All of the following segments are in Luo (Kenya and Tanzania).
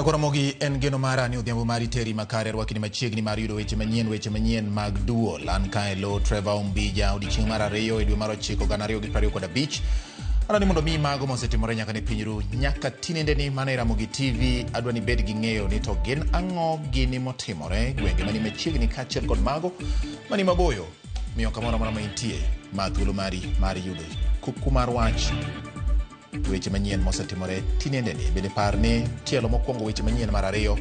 Nyakwaramogi en geno mara ni odhiambo mari teri makare rwakni machiegni mar yudo weche manyien weche manyien mag duol. An kae lo Trevor Ombija odiochieng' mar ariyo e dwe mar ochiko 2025. Adwa ni mondo mi mago mosetimore nyaka ne piny ru nyaka tinendeni mana e Ramogi TV adwa ni bed gi ng'eyo ni to gin ang'o gini motimore gwenge mani machiegni kaachiel kod mago mani maboyo. Miyo kamoro amora ma intie ma thuolo mari mar yudo kuku mar wach weche manyien mosetimore tinendeni. Bende par ni tielo mokwongo weche manyien mar ariyo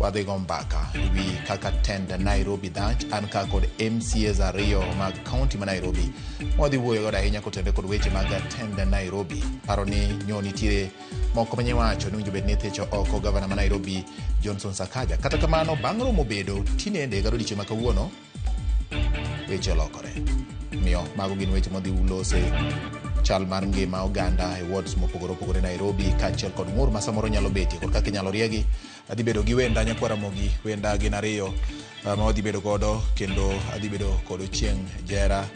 wadhi go mbaka ewi kaka tend Nairobi dhach. An ka kod MCAs ariyo mag kaunti ma Nairobi wadhi wuoyo godo ahinya kotenore kod weche mag tend Nairobi. Paro ni nyo nitiere moko manye wacho ni winjo bed ni thicho oko gavana ma Nairobi Johnson Sakaja. Kata kamano bang' romo bedo tinende kata odiochieng' ma kawuono weche olokore. Miyo mago gin weche modhi lose chal mar ngima oganda e wards mopogore opogore Nairobi kaachiel kod ng'ur ma samoro nyalo betie kod kaka inyalo riegi. Adhi bedo gi wenda nyakwar Ramogi, wenda gin ariyo ma wadhi bedo godo kendo adhi bedo kod Ochieng' Jera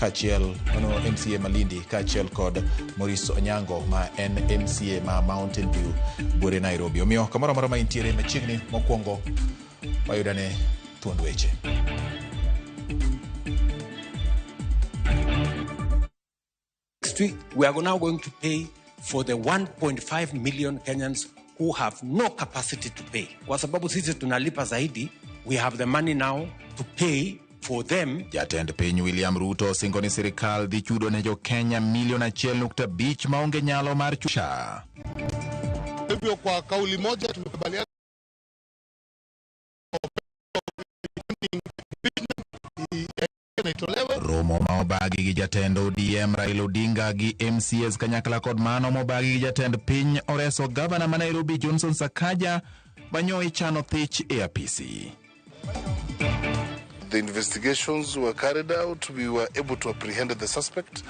kaachiel mano MCA Malindi kaachiel kod Maurice Onyango ma en MCA ma Mountain View buore Nairobi. Omiyo kamoro amora ma intiere machiegni mokwongo wayudane thuond weche. Next week, we are now going to pay for the 1.5 million Kenyans who have no capacity to pay. Kwa sababu sisi tunalipa zaidi, we have the money now to pay for them. Jatend piny William Ruto osingo ni sirikal dhi chudo ne jo-Kenya milion 1.5 maonge nyalo mar chulo. Hivyo kwa kauli moja tumekubaliana itolewe. Romo ma obagi gi jatend ODM Raila Odinga gi MCAs kanyakla kod mano mobagi gi jatend piny oreso gavana ma Nairobi Johnson Sakaja manyo ichano thich e apisi. The investigations were carried out. We were able to apprehend the suspect.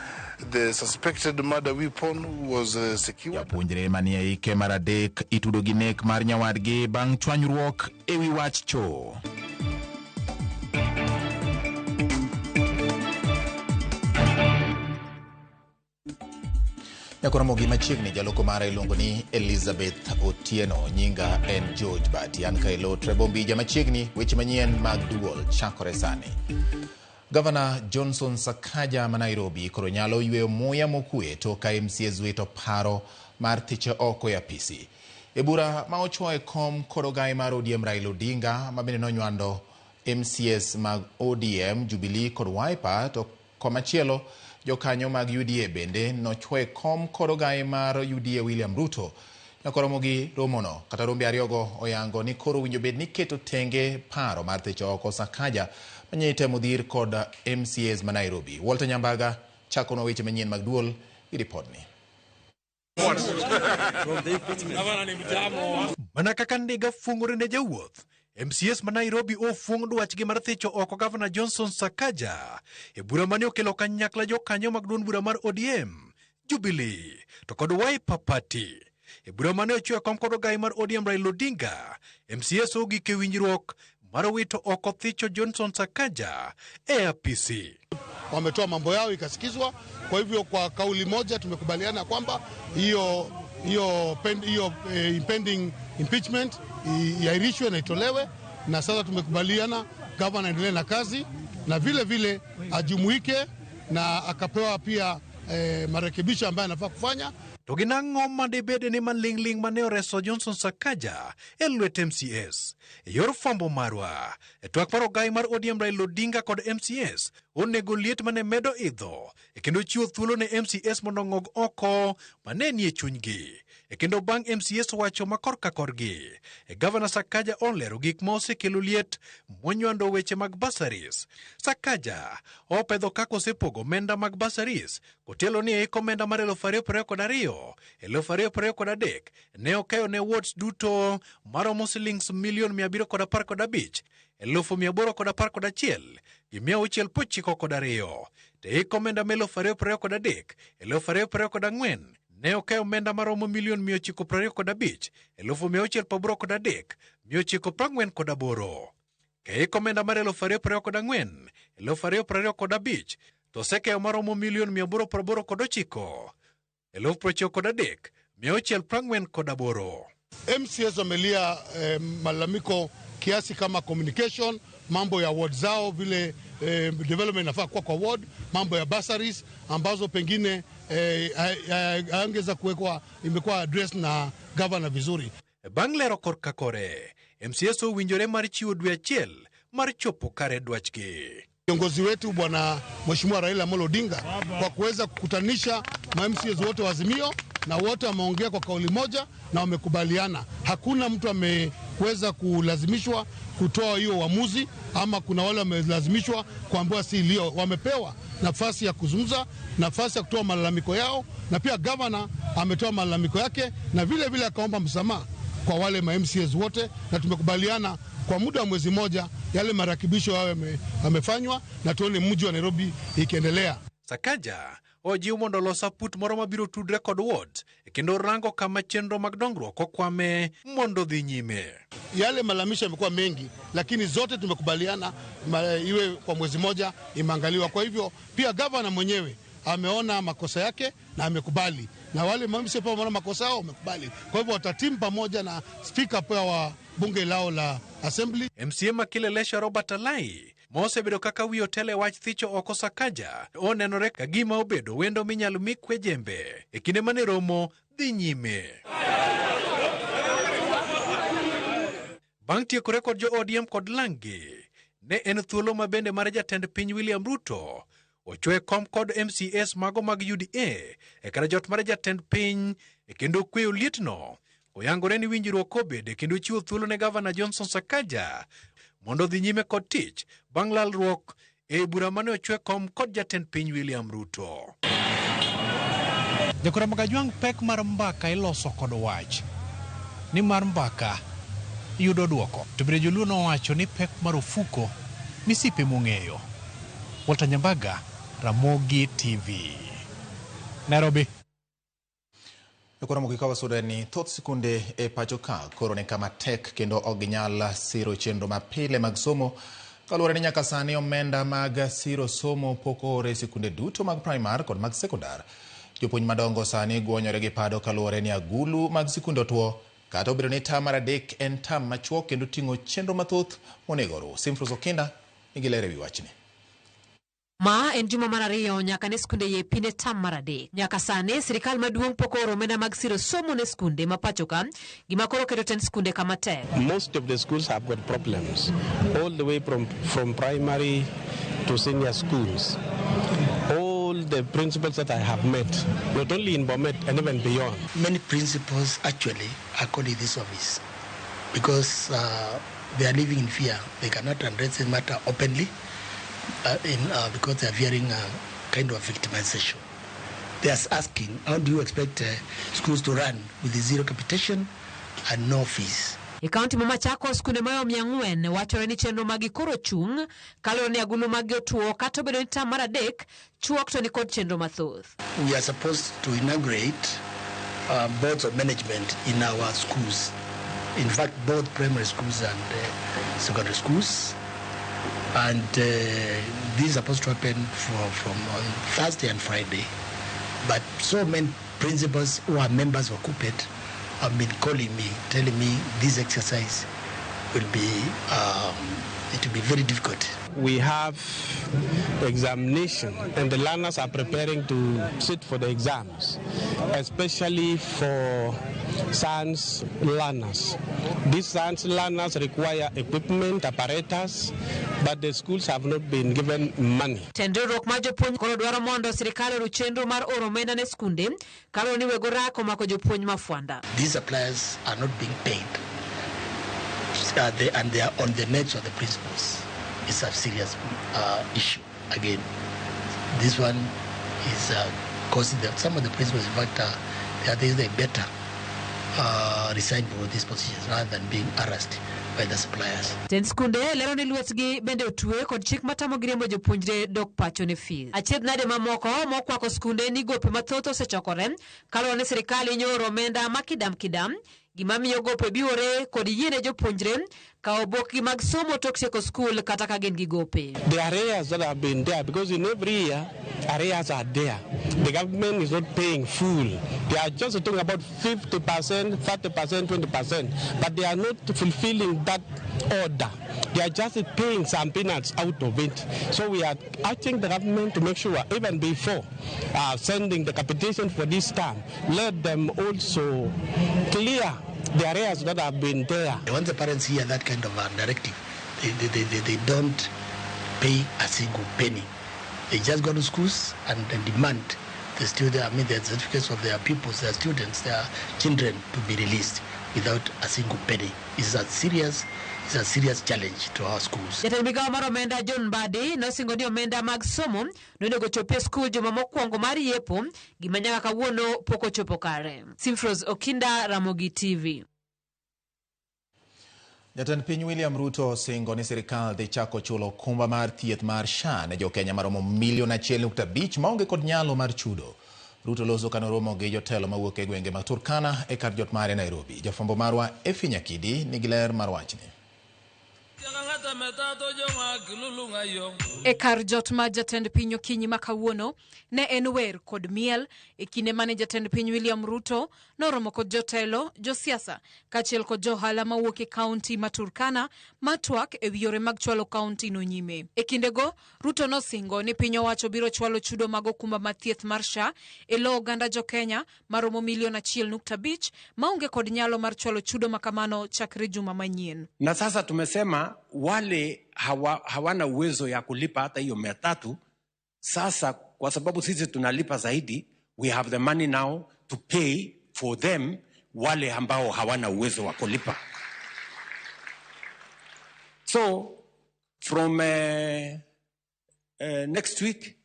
The suspected murder weapon was secured. Japuonjre manie ike mar adek itudo gi nek mar nyawadgi bang' chwanyruok ewi wach choo. Nyakoromogi machiegni jaloko mara iluongo ni Elizabeth Otieno, nyinga en George Bati. An kaelo Trevor Mbija machiegni weche manyien mag duol chakore sani. Gavana Johnson Sakaja ma Nairobi koro nyalo yweyo muya mokwe tok ka MCAs wito paro mar thiche oko e apisi. E bura ma ochuo e kom kod ogaye mar ODM Raila Odinga ma bende nonywando MCAs mag ODM, Jubilee kod Wiper to komachielo jokanyo mag UDA bende nochwo e kom kod ogaye mar UDA William Ruto. Nyakoromo gi romono kata rombe ariyogo oyango ni koro winjo bed ni keto tenge paro mar thicho oko Sakaja manye itemo dhir kod MCAs ma Nairobi. Walter Nyambaga chakonwa weche manyien mag duol gi ripodni. Mana kaka ndiga fuong'ore ne jawuoth, MCAs ma Nairobi ofuong' dwachgi mar thicho oko Gavana Johnson Sakaja e bura mane okelo kanyakla jokanyo mag duond bura mar ODM, Jubilee to kod Wiper Party. E bura mane ochwe kom kod ogai mar ODM Raila Odinga, MCAs ogik e winjruok mar wito oko thicho Johnson Sakaja e apisi. Wametoa mambo yao ikasikizwa. Kwa hivyo kwa kauli moja tumekubaliana kwamba hiyo hiyo hiyo impending impeachment iahirishwe na itolewe, na sasa tumekubaliana gavana aendelee na kazi na vile vile ajumuike na akapewa pia marekebisho ambayo anafaa kufanya. To gin ang'o madibed ni maling'ling' mane oreso Johnson Sakaja e lwet MCAs? E yor fwambo marwa, e twak mar ogai mar ODM Raila Odinga kod MCAs onego liet mane medo idho e kendo chiwo thuolo ne MCAs mondo ong'og oko mane nie chunygi. E kendo bang' MCAs wacho ma korka korgi, e Gavana Sakaja olero gik ma osekelo liet monywando weche mag bursaries. Sakaja opedho kaka osepogo omenda mag bursaries kotielo ni eik omenda mar 2022, 2023 ne okeyo ne wards duto maromo silings milion 715 811 gi 692. To eik omenda ma 2023, 2024 ne okeyo omenda maromo milion 925 683 948. Keik omenda mar 2024, 2025 to osekeyo maromo milion 889 93,648. MCAs wamelia malalamiko kiasi kama communication, mambo ya ward zao vile development inafaa kuwa kwa ward, mambo ya bursaries ambazo pengine hayangeweza kuwekwa, imekuwa address na governor vizuri. Bang' lero korka kore, MCAs owinjore mar chiwo dwe achiel mar chopo kare dwachgi. Kiongozi wetu Bwana Mheshimiwa Raila Amolo Odinga kwa kuweza kukutanisha ma MCAs wote wa Azimio, na wote wameongea kwa kauli moja na wamekubaliana. Hakuna mtu ameweza kulazimishwa kutoa hiyo uamuzi, ama kuna wale wamelazimishwa kuambiwa si iliyo. Wamepewa nafasi ya kuzungumza, nafasi ya kutoa malalamiko yao, na pia gavana ametoa malalamiko yake na vile vile akaomba msamaha kwa wale ma MCAs wote, na tumekubaliana kwa muda wa mwezi moja yale marekebisho yao yamefanywa na tuone mji wa Nairobi ikiendelea. Sakaja ojiw mondo olos aput moro mabiro tudre kod ward kendo rango kama chenro mag dongruok okwame mondo dhi nyime. Yale malalamisho yamekuwa mengi, lakini zote tumekubaliana iwe kwa mwezi moja imeangaliwa. Kwa hivyo pia gavana mwenyewe ameona makosa yake na amekubali, na wale ma MCA pia wameona makosa yao wamekubali. Kwa hivyo watatimu pamoja na spika pia wa bunge lao la assembly. MCA ma Kileleshwa Robert Alai mosebedo kaka wi otel e wach thicho oko Sakaja onenore ka gima obedo wendo minyalo mi kwe jembe e kinde mane romo dhi nyime. Bang' tiekore kod jo ODM kod Langi, ne en thuolo ma bende mar jatend piny William Ruto ochwe kom kod MCAs mago mag UDA e kar jot mar jatend piny e kendo kweyo lietno. Oyangore ni winjruok obede kendo chiwo thuolo ne gavana Johnson Sakaja mondo odhi nyime kod tich bang' lalruok e bura mane ochwe kom kod jatend piny William Ruto. Jakora Magajwang', pek mar mbaka iloso kod wach ni mar mbaka yudo duoko. To bende joluo nowacho ni pek mar ofuko misipe mong'eyo. Walter Nyambaga, Ramogi TV, Nairobi. Koro mogik wasudo en ni thoth sikunde e pacho ka koro ni kama tek kendo ok ginyal siro chenro mapile mag somo kaluwore ni nyaka sani omenda mag siro somo pok oor e sikunde duto mag primar kod mag sekondar. Jopuonj madongo sani gwonyore gi pado kaluwore ni agulu mag sikunde otwo kata obedo ni tam mar adek en tam machuok kendo ting'o chenro mathoth monego oruw. Simfros Okinda nigi ler ewi wachni. Ma en juma mar ariyo nyaka ne skunde yepi ne tam mar adek. Nyaka sani sirikal maduong' pok ooro omenda mag siro somo ne skunde ma pacho ka, gima koro keto tend skunde kama tek. Most of the schools have got problems, all the way from primary to senior schools. All the principals that I have met, not only in Bomet and even beyond. Many principals actually are calling this office because they are living in fear. They cannot address the matter openly because they are fearing a kind of victimization. They are asking, how do you expect schools to run with zero capitation and no fees? E kaunti ma Machakos, skunde mayo 400 wachore ni chenro magi koro chung' kaluwore ni agulu magi otuo kata obedo ni tam mar adek chuok to nikod chenro mathoth. We are supposed to inaugurate boards of management in our schools. In fact, both primary schools and secondary schools. And this is supposed to happen from on Thursday and Friday. But so many principals who are members of KUPPET have been calling me, telling me this exercise will be, it will be very difficult. We have examination and the learners are preparing to sit for the exams, especially for science learners. These science learners require equipment, apparatus, but the schools have not been given money. Tend riwruok mar jopuonj koro dwaro mondo sirikal oru chenro mar oro omenda ne skunde kaluwore ni weg orako omako jopuonj mafwanda. These suppliers are not being paid, and they are on the necks of the principals. It's a serious issue. Again, this one is causing them. Some of the principals, in fact, they are they better resign from these positions rather than being harassed by the suppliers. Tend skunde lero ni lwetgi bende otwe kod chik matamogi riembo jopuonjre dok pacho ne fees. Achiedh nade mamoko mokwako skunde ni gope mathoth osechokore kaluwore ni sirikal hinyo oro omenda ma kidam kidam, gima miyo gope biwore kod yiene jopuonjre kawo obokgi mag somo tok tieko skul kata ka gin gi gope. The arrears that have been there, because in every year Arrears are there. The government is not paying full. They are just talking about 50%, 30%, 20%, but they are not fulfilling that order. They are just paying some peanuts out of it. So we are urging the government to make sure, even before sending the capitation for this term, let them also clear the arrears that have been there. Once the parents hear that kind of a directive, they don't pay a single penny. They just go to schools and demand the student, I mean, the certificates of their pupils, their students, their children to be released without a single penny. It's a serious challenge to our schools. Jatend migao mar omenda John Mbadi nosingo ni omenda mag somo nonego chopi e skul juma mokwongo mar yepo gima nyaka kawuono pok ochopo kare. Simfros Okinda, Ramogi TV. Jatend piny William Ruto osingo ni sirikal dhi chako chulo okumba mar thieth mar SHA ne jokenya maromo milion 1.5 maonge kod nyalo mar chudo. Ruto loso kanoromo gi jotelo mawuok e gwenge mag Turkana e kar jot mare Nairobi. Jafwambo marwa Efi Nyakidi nigi ler mar wachni. E kar jot mar jatend piny okinyi ma kawuono ne en wer kod miel e kinde mane jatend piny William Ruto noromo kod jotelo, josiasa kaachiel kod johala mawuok e kaunti ma Turkana matwak e wi yore mag chwalo kaunti no nyime. E kindego, Ruto nosingo ni piny owacho biro chwalo chudo mag okumba mar thieth mar SHA e lo oganda jokenya maromo milion 1.5 maonge kod nyalo mar chwalo chudo makamano chakre juma manyien. Na sasa tumesema wale hawana uwezo ya kulipa hata hiyo 300. Sasa kwa sababu sisi tunalipa zaidi, we have the money now to pay for them, wale ambao hawana uwezo wa kulipa. So from next week,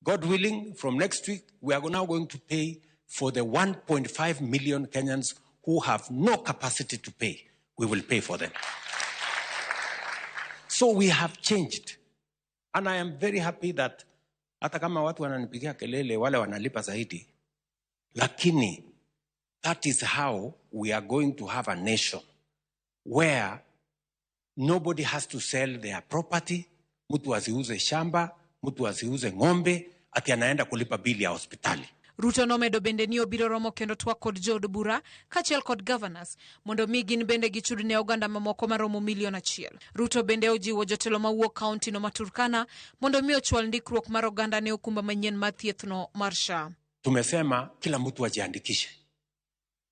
God willing, from next week, we are now going to pay for the 1.5 million Kenyans who have no capacity to pay. We will pay for them. So we have changed. And I am very happy that hata kama watu wananipigia kelele wale wanalipa zaidi, lakini that is how we are going to have a nation where nobody has to sell their property, mtu asiuze shamba, mtu asiuze ng'ombe, ati anaenda kulipa bili ya hospitali. Ruto nomedo bende ni obiro romo kendo twak kod jood bura kaachiel kod governors mondo mi gin bende gichud ne oganda mamoko maromo milion 1. Ruto bende ojiwo jotelo mawuok kaunti no ma Turkana mondo mi ochwal ndikruok mar oganda ne okumba manyien mar thieth no mar SHA. Tumesema kila mtu ajiandikishe,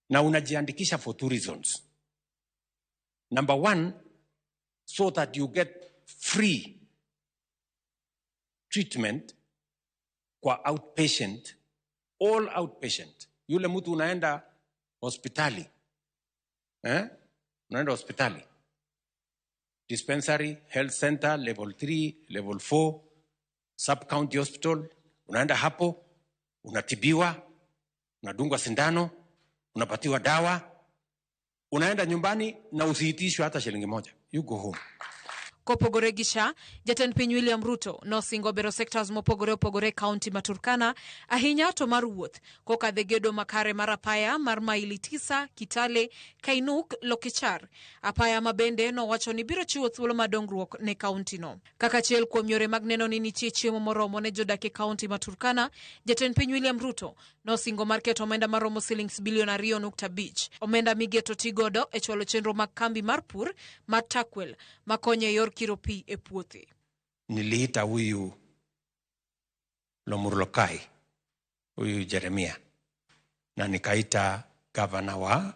na unajiandikisha for two reasons. Number one, so that you get free treatment kwa outpatient, all outpatient. Yule mtu unaenda hospitali, eh? Unaenda hospitali, dispensary, health center, level 3, level 4, sub county hospital, unaenda hapo, unatibiwa, unadungwa sindano, unapatiwa dawa, unaenda nyumbani na usiitishwe hata shilingi moja. You go home. Kopogore gi SHA, jatend piny William Ruto nosingo bero sectors mopogore opogore e kaunti ma Turkana, ahinya to mar wuoth, kokadhe gedo makare mar apaya mar maili 9 Kitale, Kainuk, Lokichar. Apaya ma bende nowacho ni biro chiwo thuolo mar dongruok ne kaunti no. Kaka achiel kuom yore mag neno ni nitie chiemo moromo ne jodak e kaunti ma Turkana, jatend piny William Ruto nosingo mar keto omenda maromo silings bilion 2.5. Omenda migeto tigodo e chwalo chenro mag kambi mar pur mar Turkwel makonyo e yor kiro pi e puothe. Niliita huyu Lomurulokai, huyu Jeremia, na nikaita gavana wa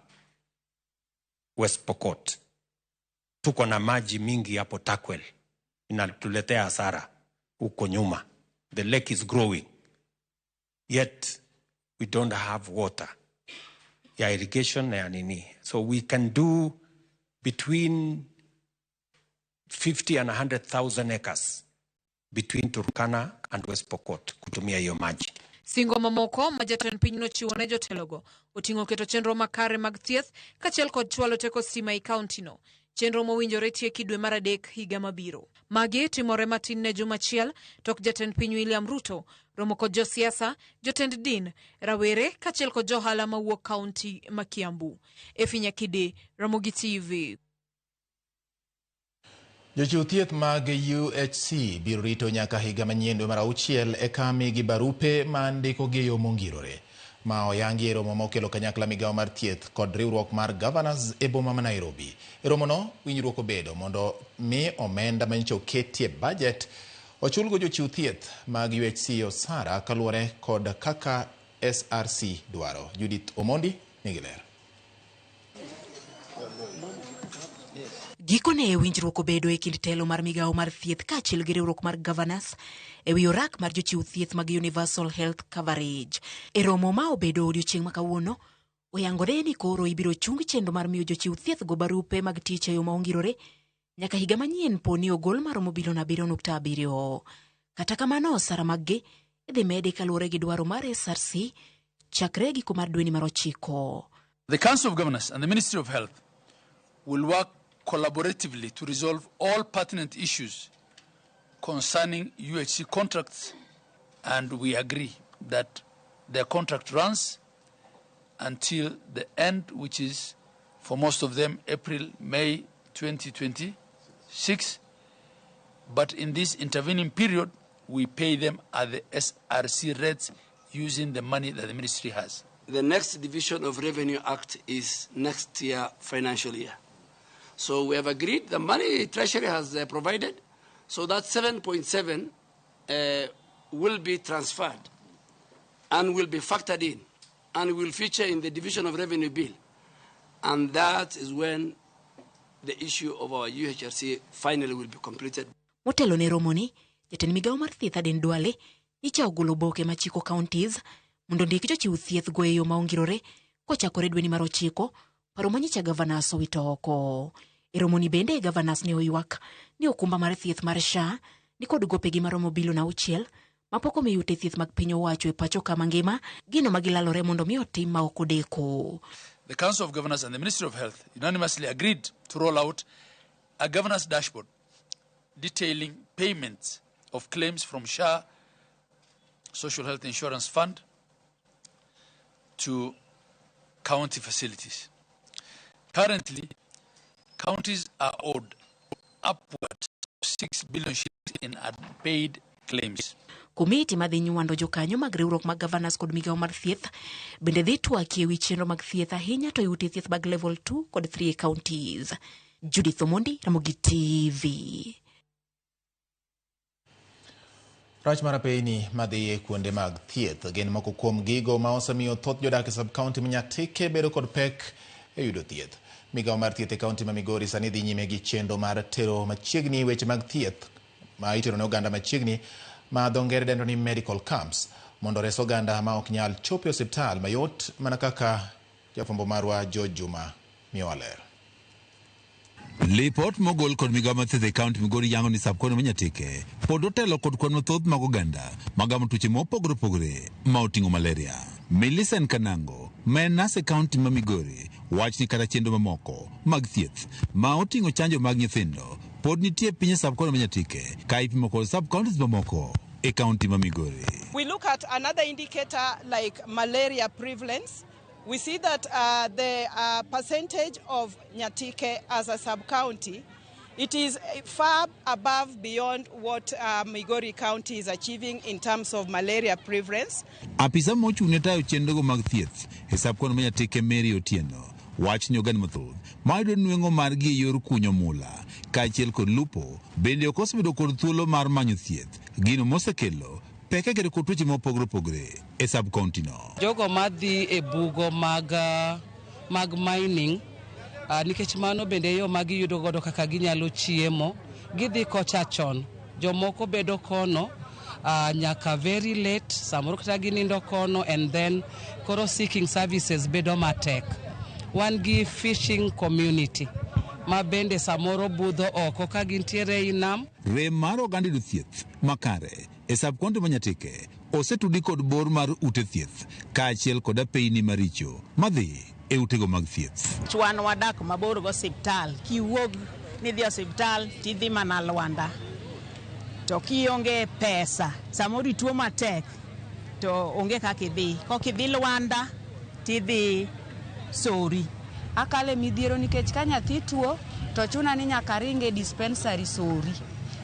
West Pokot. Tuko na maji mingi hapo Turkwel, inatuletea hasara huko nyuma. The lake is growing, yet we don't have water ya irrigation na ya nini. So we can do between 50 and 100,000 acres between Turkana and West Pokot kutumia hiyo maji. Singo mamoko ma jatend piny nochiwo ne jotelogo oting'o keto chenro makare mag thieth kaachiel kod chwalo teko stima e kaunti no. Chenro mowinjore tieki dwe mar adek higa mabiro. Magi timore matin ne juma achiel tok jatend piny William Ruto romo kod josiasa, jotend din, rawere kaachiel kod johala mawuok kaunti ma Kiambu. Efi Nyakide, Ramogi TV. Jochiw thieth mag UHC biro rito nyaka higa manyien dwe mar auchiel eka migi barupe ma ndikogi e yo mongirore. Ma oyangi e romo mokelo kanyakla migawo mar thieth kod riwruok mar Governors e boma ma Nairobi. E romono, winjruok obedo mondo mi omenda manyicha oketie budget ochulgo jochiw thieth mag UHC osara kaluwore kod kaka SRC dwaro. Judith Omondi nigi ler. Gikone winjruok obedo e kind telo mar migawo mar thieth kaachiel gi riwruok mar Governors e wi orak mar jochiw thieth mag Universal Health Coverage. E romo ma obedo odiochieng' ma kawuono, oyangore ni koro ibiro chung chenro mar miyo jochiw thieth go barupe mag tich e yo ma ongirore nyaka higa manyien po ni ogol maromo bilion 7.7. Kata kamano, osara maggi idhi medi kaluwore gi dwaro mar SRC chakre giko mar dweni mar ochiko. The Council of Governors and the Ministry of Health will work collaboratively to resolve all pertinent issues concerning UHC contracts, and we agree that their contract runs until the end, which is for most of them April, May 2026. But in this intervening period, we pay them at the SRC rates using the money that the ministry has. The next Division of Revenue Act is next year, financial year. So we have agreed the money Treasury has provided, so that 7.7 will be transferred and will be factored in and will feature in the Division of Revenue Bill. And that is when the issue of our UHRC finally will be completed. Motelo ne romoni, jatend migawo mar thieth Aden Duale nyicha ogolo oboke machiko counties mondo ondik jochiw thieth go e yo ma ongirore kochakore dweni mar ochiko, paro manyicha governors owito oko. E romoni bende governors ne oywak ni okumba mar thieth mar SHA nikod gopegi maromo bilion 6 mapok omi ute thieth mag piny owacho e pacho kama ngima, gino ma gilalore mondo mi otim ma ok odeko. The Council of Governors and the Ministry of Health unanimously agreed to roll out a governance dashboard detailing payments of claims from SHA, Social Health Insurance Fund, to county facilities. Currently, counties are owed upwards of 6 billion shillings in unpaid claims. Komiti madhi nywando jokanyo mag riwruok mag governors kod migawo mar thieth bende dhi twakie wi chenro mag thieth ahinya to e ute thieth mag level 2 kod 3 e counties. Judith Omondi, Ramogi TV. Rach mar apeyni madhi e kuonde mag thieth gin moko kuom gigo ma osemiyo thoth jodak e sub-county ma Nyatike bedo kod pek e yudo thieth. Migawo mar thieth e kaunti ma Migori sani dhi nyime gi chenro mar tero machiegni weche mag thieth ma itero ne oganda machiegni ma dho ngere dendo ni medical camps mondo ores oganda ma ok nyal chopo e osiptal mayot mana kaka jafwambo marwa George Juma miyowa ler. Lipot mogol kod migawo mar thieth e kaunti Migori yango ni sub-county ma Nyatike pod otelo kod kwan mathoth mag oganda magamo tuoche mopogore opogore ma oting'o malaria. Millicent Kanango ma en nas e kaunti ma Migori wach ni kata chenro mamoko mag thieth ma oting'o chanjo mag nyithindo pod nitie piny e sub-county ma Nyatike ka ipimo kod sub-counties mamoko e kaunti ma Migori. We look at another indicator like malaria prevalence. We see that the percentage of Nyatike as a sub-county, it is far above beyond what Migori County is achieving in terms of malaria prevalence. Apisa mochung' ne tayo chenrogo mag thieth e sub-county ma Nyatike Mary Otieno wach ni oganda mathoth ma yudo nweng'o margi e yor kunyo mula kaachiel kod lupo bende ok osebedo kod thuolo mar manyo thieth, gino mosekelo pek e kedo kod tuoche mopogore opogore e sub-county no. Jogo madhi e bugo mag mining, nikech mano bende yo ma giyudo godo kaka ginyalo chiemo, gidhi kocha chon. Jomoko bedo kono nyaka very late, samoro kata ginindo kono, and then koro seeking services bedo matek. Wan gi fishing community ma bende samoro budho oko ka gintiere ei nam. Rem mar oganda yudo thieth makare e sub-county ma Nyatike osetudi kod bor mar ute thieth kaachiel kod apeyni maricho madhi e utego mag thieth. Wan wadak mabor go osiptal, kiwuog nidhi osiptal tidhi mana Lwanda. To kionge pesa, samoro ituo matek to onge kaka idhi. Kok idhi Lwanda tidhi Sori. Akale midhiero nikech ka nyathi tuo to chuna ni nyaka aring e dispensary Sori.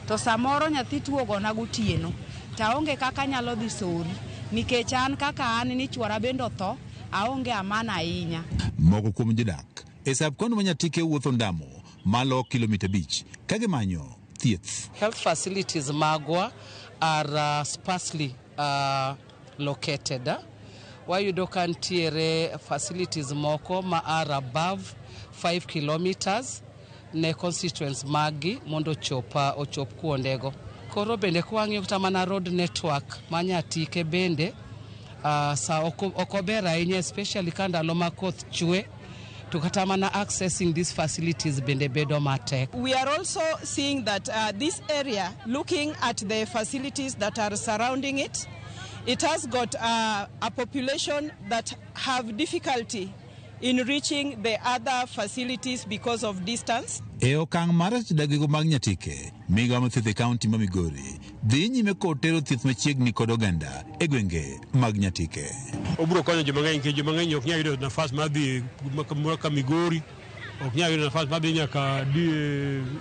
To samoro nyathi tuo ogona gotieno to aonge kaka anyalo dhi Sori nikech an kaka an ni chuora bende otho aonge amana ahinya. Moko kuom jodak e sub-county ma Nyatike wuotho ndamo malo kilomita 5 ka gimanyo thieth. Health facilities magwa are sparsely located. Wayudo ka nitiere facilities moko ma are above 5 kilometers ne constituents maggi mondo ochop kuondego. Koro bende kwang'iyo kata mana road network ma Nyatike bende sa ok ober ahinya, especially ka ndalo ma koth chwe, to kata mana accessing these facilities bende bedo matek. We are also seeing that this area, looking at the facilities that are surrounding it, it has got a population that have difficulty in reaching the other facilities because of distance. E okang' mar dagigo mag Nyatike, migawo mar thieth e kaunti ma Migori dhi nyime kod tero thieth machiegni kod oganda e gwenge mag Nyatike. Obiro konyo joma ng'eny nikech joma ng'eny ok nyal yudo nafas mar dhi kamoro ka Migori, ok nyal yudo nafas mar dhi nyaka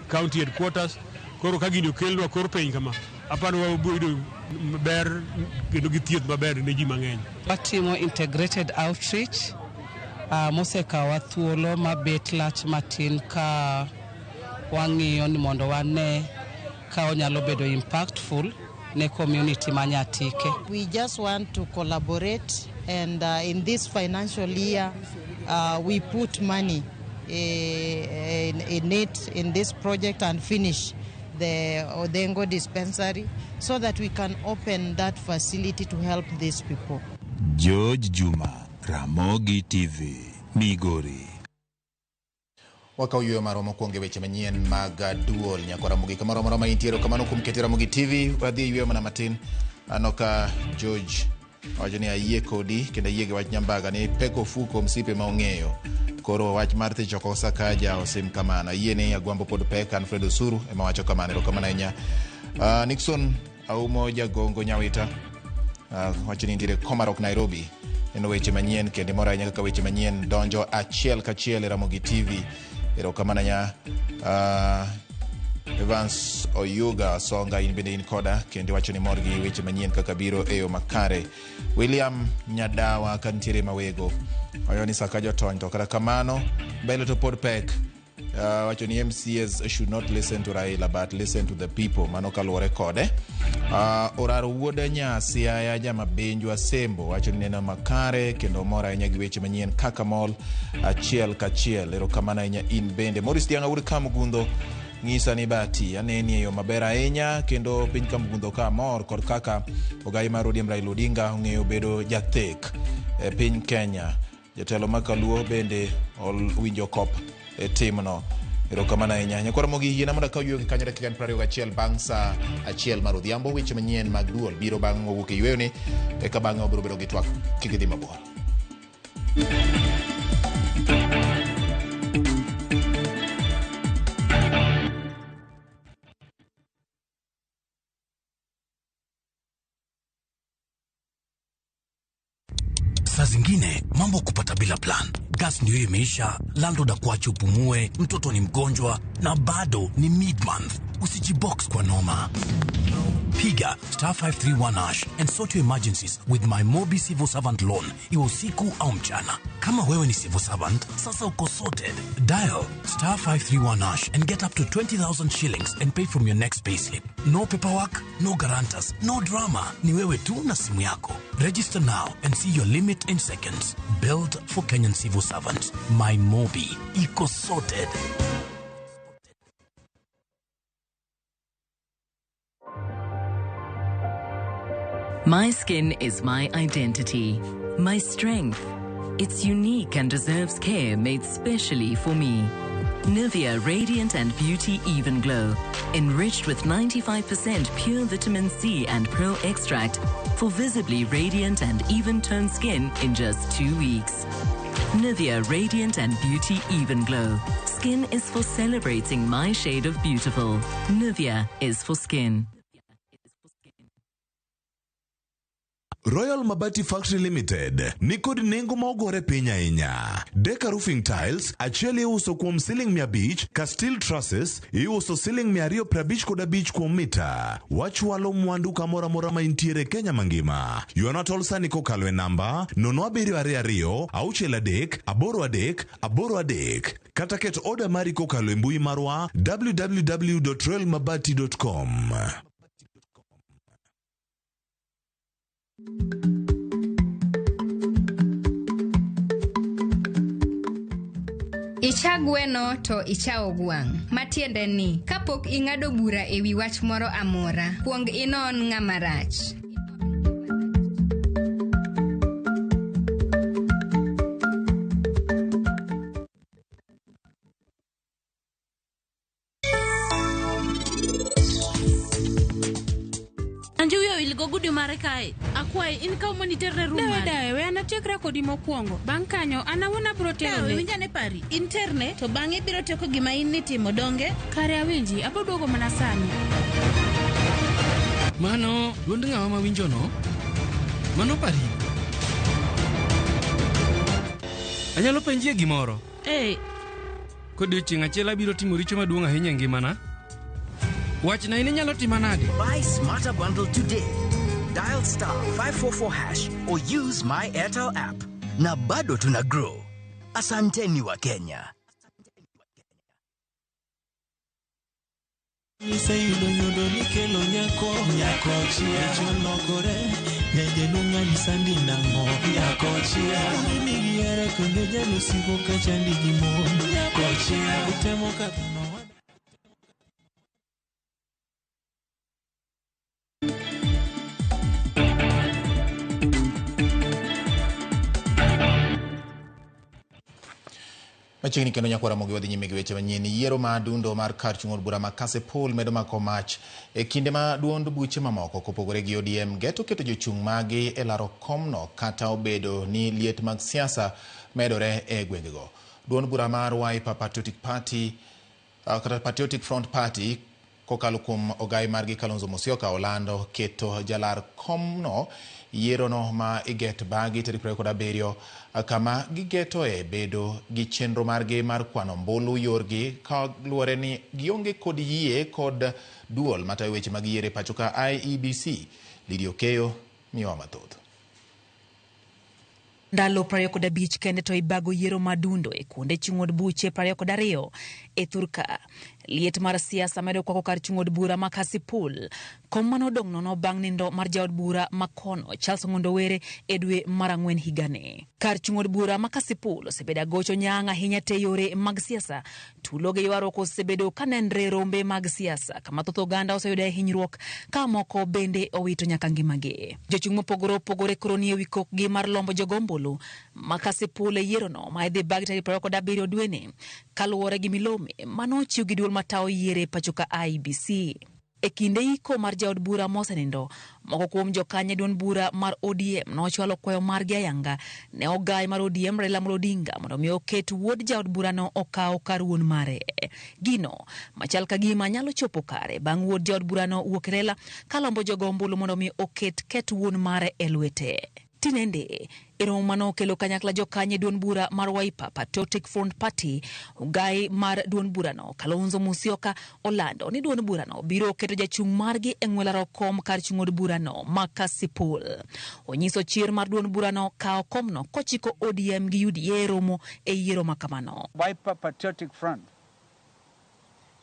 county headquarters. Koro ka gini okelnwa kor piny kama, aparo wabiro yudo ber kendo gi thieth maber ne ji mang'eny. Watimo integrated outreach mosekawa thuolo mabet lach matin ka wang'iyo ni mondo wane ka onyalo bedo impactful ne community ma Nyatike. We just want to collaborate, and in this financial year we put money in it, in this project, and finish the Odengo dispensary so that we can open that facility to help these people. George Juma, Ramogi TV, Migori. Wakaw yueyo marwa mokwongo e weche manyien mag duol. Nyakwa Ramogi kamoro amora ma intiere, kamano kuom keti Ramogi TV. Wadhi e yueyo mana matin. Aneno ka George wacho ni ayie kodi kendo ayie gi wach Nyambaga ni pek ofuko msipe ma ong'eyo. Koro wach mar thicho oko Sakaja osim kamano. Ayie ni Agwambo pod pek. Alfred Osuru ema wacho kamano. Erokamano ahinya. Nixon Aumo Jagongo Nyawita wacho ni nitiere Komarok, Nairobi. Neno weche manyien kendo moro ahinya kaka weche manyien donjo achiel kachiel e Ramogi TV. Erokamano ahinya. Evans Oyuga Songa, in bende in koda kendo iwacho ni mor gi weche manyien kaka biro e yo makare. William Nyadawa kantiere Mawego wacho ni Sakaja otony, to kata kamano mbele to pod pek. Wacho ni MCAs should not listen to Raila but listen to the people. Mano kaluwore kode. Oraro wuod Nyasiaya Jamabenjwa Sembo wacho ni neno makare kendo mor ahinya gi weche manyien kaka mol achiel kachiel. Erokamano ahinya in bende. Maurice Dianga wuod Kamgundho ng'isa ni bati aneni e yo maber ahinya kendo piny Kamgundho ka mor kod kaka ogai mar ODM Raila Odinga ong'eyo bedo jathek e piny Kenya. Jatelo ma Kaluo bende owinjo kop e timno. Erokamano ahinya. Nyakwa Ramogi, yiena mondo akaw yueyo gi kanyo dakika 21 bang' sa 1 mar odhiambo. Weche manyien mag duol biro bang' wawuok e yueyoni, eka bang'e wabiro bedo gi twak. Kik idhi mabor. Saa zingine mambo kupata bila plan. Gas ndio imeisha, landlord akuache upumue, mtoto ni mgonjwa na bado ni mid-month. Usijibox kwa noma. Piga star 531 hash and sort your emergencies with my Mobi Civil Servant Loan, iwe usiku au mchana. Kama wewe ni civil servant, sasa uko sorted. Dial star 531 hash and get up to 20,000 shillings and pay from your next payslip. No paperwork, no guarantors, no drama. Ni wewe tu na simu yako. Register now and see your limit in seconds. Built for Kenyan civil servants. My Mobi. Iko sorted. My skin is my identity, my strength. It's unique and deserves care made specially for me. Nivea Radiant and Beauty Even Glow, enriched with 95% pure vitamin C and pearl extract for visibly radiant and even-toned skin in just 2 weeks. Nivea Radiant and Beauty Even Glow. Skin is for celebrating my shade of beautiful. Nivea is for skin. Royal Mabati Factory Limited ni kod nengo ma ogore piny ahinya. Deka Roofing Tiles achiel iuso kuom siling 500 ka steel trusses iuso siling 255 kuom mita. Wachwalo mwandu kamoro amora ma intiere Kenya mangima. Ywana tol sani kokalo e namba 0722 63 83 83 kata ket oda mari kokalo e mbui marwa www.royalmabati.com. Icha gweno to ichawo gwang'. Matiende ni, kapok ing'ado bura e wi wach moro amora, kuong inon ng'ama rach. Anjo wiya owil go gudu mare kae. Akwayi in kaw mondo iterne room Dawe mare. dawe, we anatiekra kodi mokwongo. Bang' kanyo, an awuon abiro Dawe, terone. winj ane pari. In terne to bang'e ibiro tieko gima in nitimo donge? Kare awinji, abiro duogo mana sani. Mano duond ng'awa mawinjono? Mano pari. Anyalo penjie gimoro? Ee, Kodiochieng' achiel abiro timo richo maduong' ahinya e ngimana. Wachna in inyalo tima nade? Buy Smarter Bundle today. Dial star 544 hash or use my Airtel app. Na bado tuna grow. Asanteni wa Kenya. Iseyudo nyodo nikelo nyako nyako chia cholokore nyajaluong' ng'ani sandi nang'o nyako chia nigi hera kendo jalo siko ka chandi gi mon nyako chia utemo kadho Machiegni kendo nyakwara Ramogi wadhi nyime gi weche manyien. Yiero ma dundo mar kar chung' od bura ma Kasipul medo mako mach e kinde ma duond buche mamoko kopogore gi ODM geto keto jochung' magi e laro komno kata obedo ni liet mag siasa medore e gwengego. Duond bura mar Wiper Patriotic Party kata Patriotic Front Party kokalo kuom ogai margi Kalonzo Musyoka olando keto jalar komno yierono ma iget bagi tarik 27 kama gigetoe bedo gi chenro margi mar kwano ombulu yorgi kaluwore ni gionge kod yie kod duol matayo weche mag yiero e pacho ka IEBC. Lydia Okeyo miyowa mathoth. Ndalo 25 kende to ibago yiero madundo e kuonde chung' od buche 22 e thurka. Liet mar siasa medo kwako kar chung' od bura ma Kasipul. Kom mane odong' nono bang' nindo mar jaod bura ma kono Charles Ong'ondo Were e dwe mar ang'wen higani. Kar chung' od bura ma Kasipul osebedo agocho nyang' ahinya te yore mag siasa. Tulo gi ywaruok osebedo ka nenre rombe mag siasa kama thoth oganda oseyudo hinyruok ka moko bende owito nyaka ngimagi. Jochung' mopogore opogore koro nie wi kokgi mar lombo jogo ombulu ma Kasipul e yierono ma idhi bagi tarik 27 dweni kaluwore gi milome manochiw gi duol matayo yiero e pacho ka IEBC. E kinde iko mar jaod bura mosenindo, moko kuom jokanyo duond bura mar ODM nochwalo kwayo margi ayanga ne ogai mar ODM Raila Amolo Odinga mondo mi oket wuod jaod burano okaw kar wuon mare. Gino machal ka gima nyalo chopo kare bang' wuod jaod burano wuok e lela kalombo jogo ombulu mondo mi oket ket wuon mare e lwete. Tinende e romo mane okelo kanyakla jokanyo e duond bura mar Wiper Patriotic Front Party, ogai mar duond burano Kalonzo Musyoka olando ni duond burano biro keto jachung' margi e ng'we laro kom kar chung' od burano ma Kasipul. Onyiso chir mar duond burano kawo komno kochiko ODM gi UDA e romo e yiero ma kamano. Wiper Patriotic Front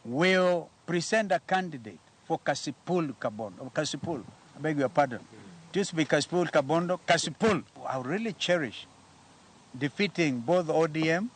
will present a candidate for Kasipul Kabondo. Kasipul, I beg your pardon. This be Kasipul Kabondo, Kasipul. I really cherish defeating both ODM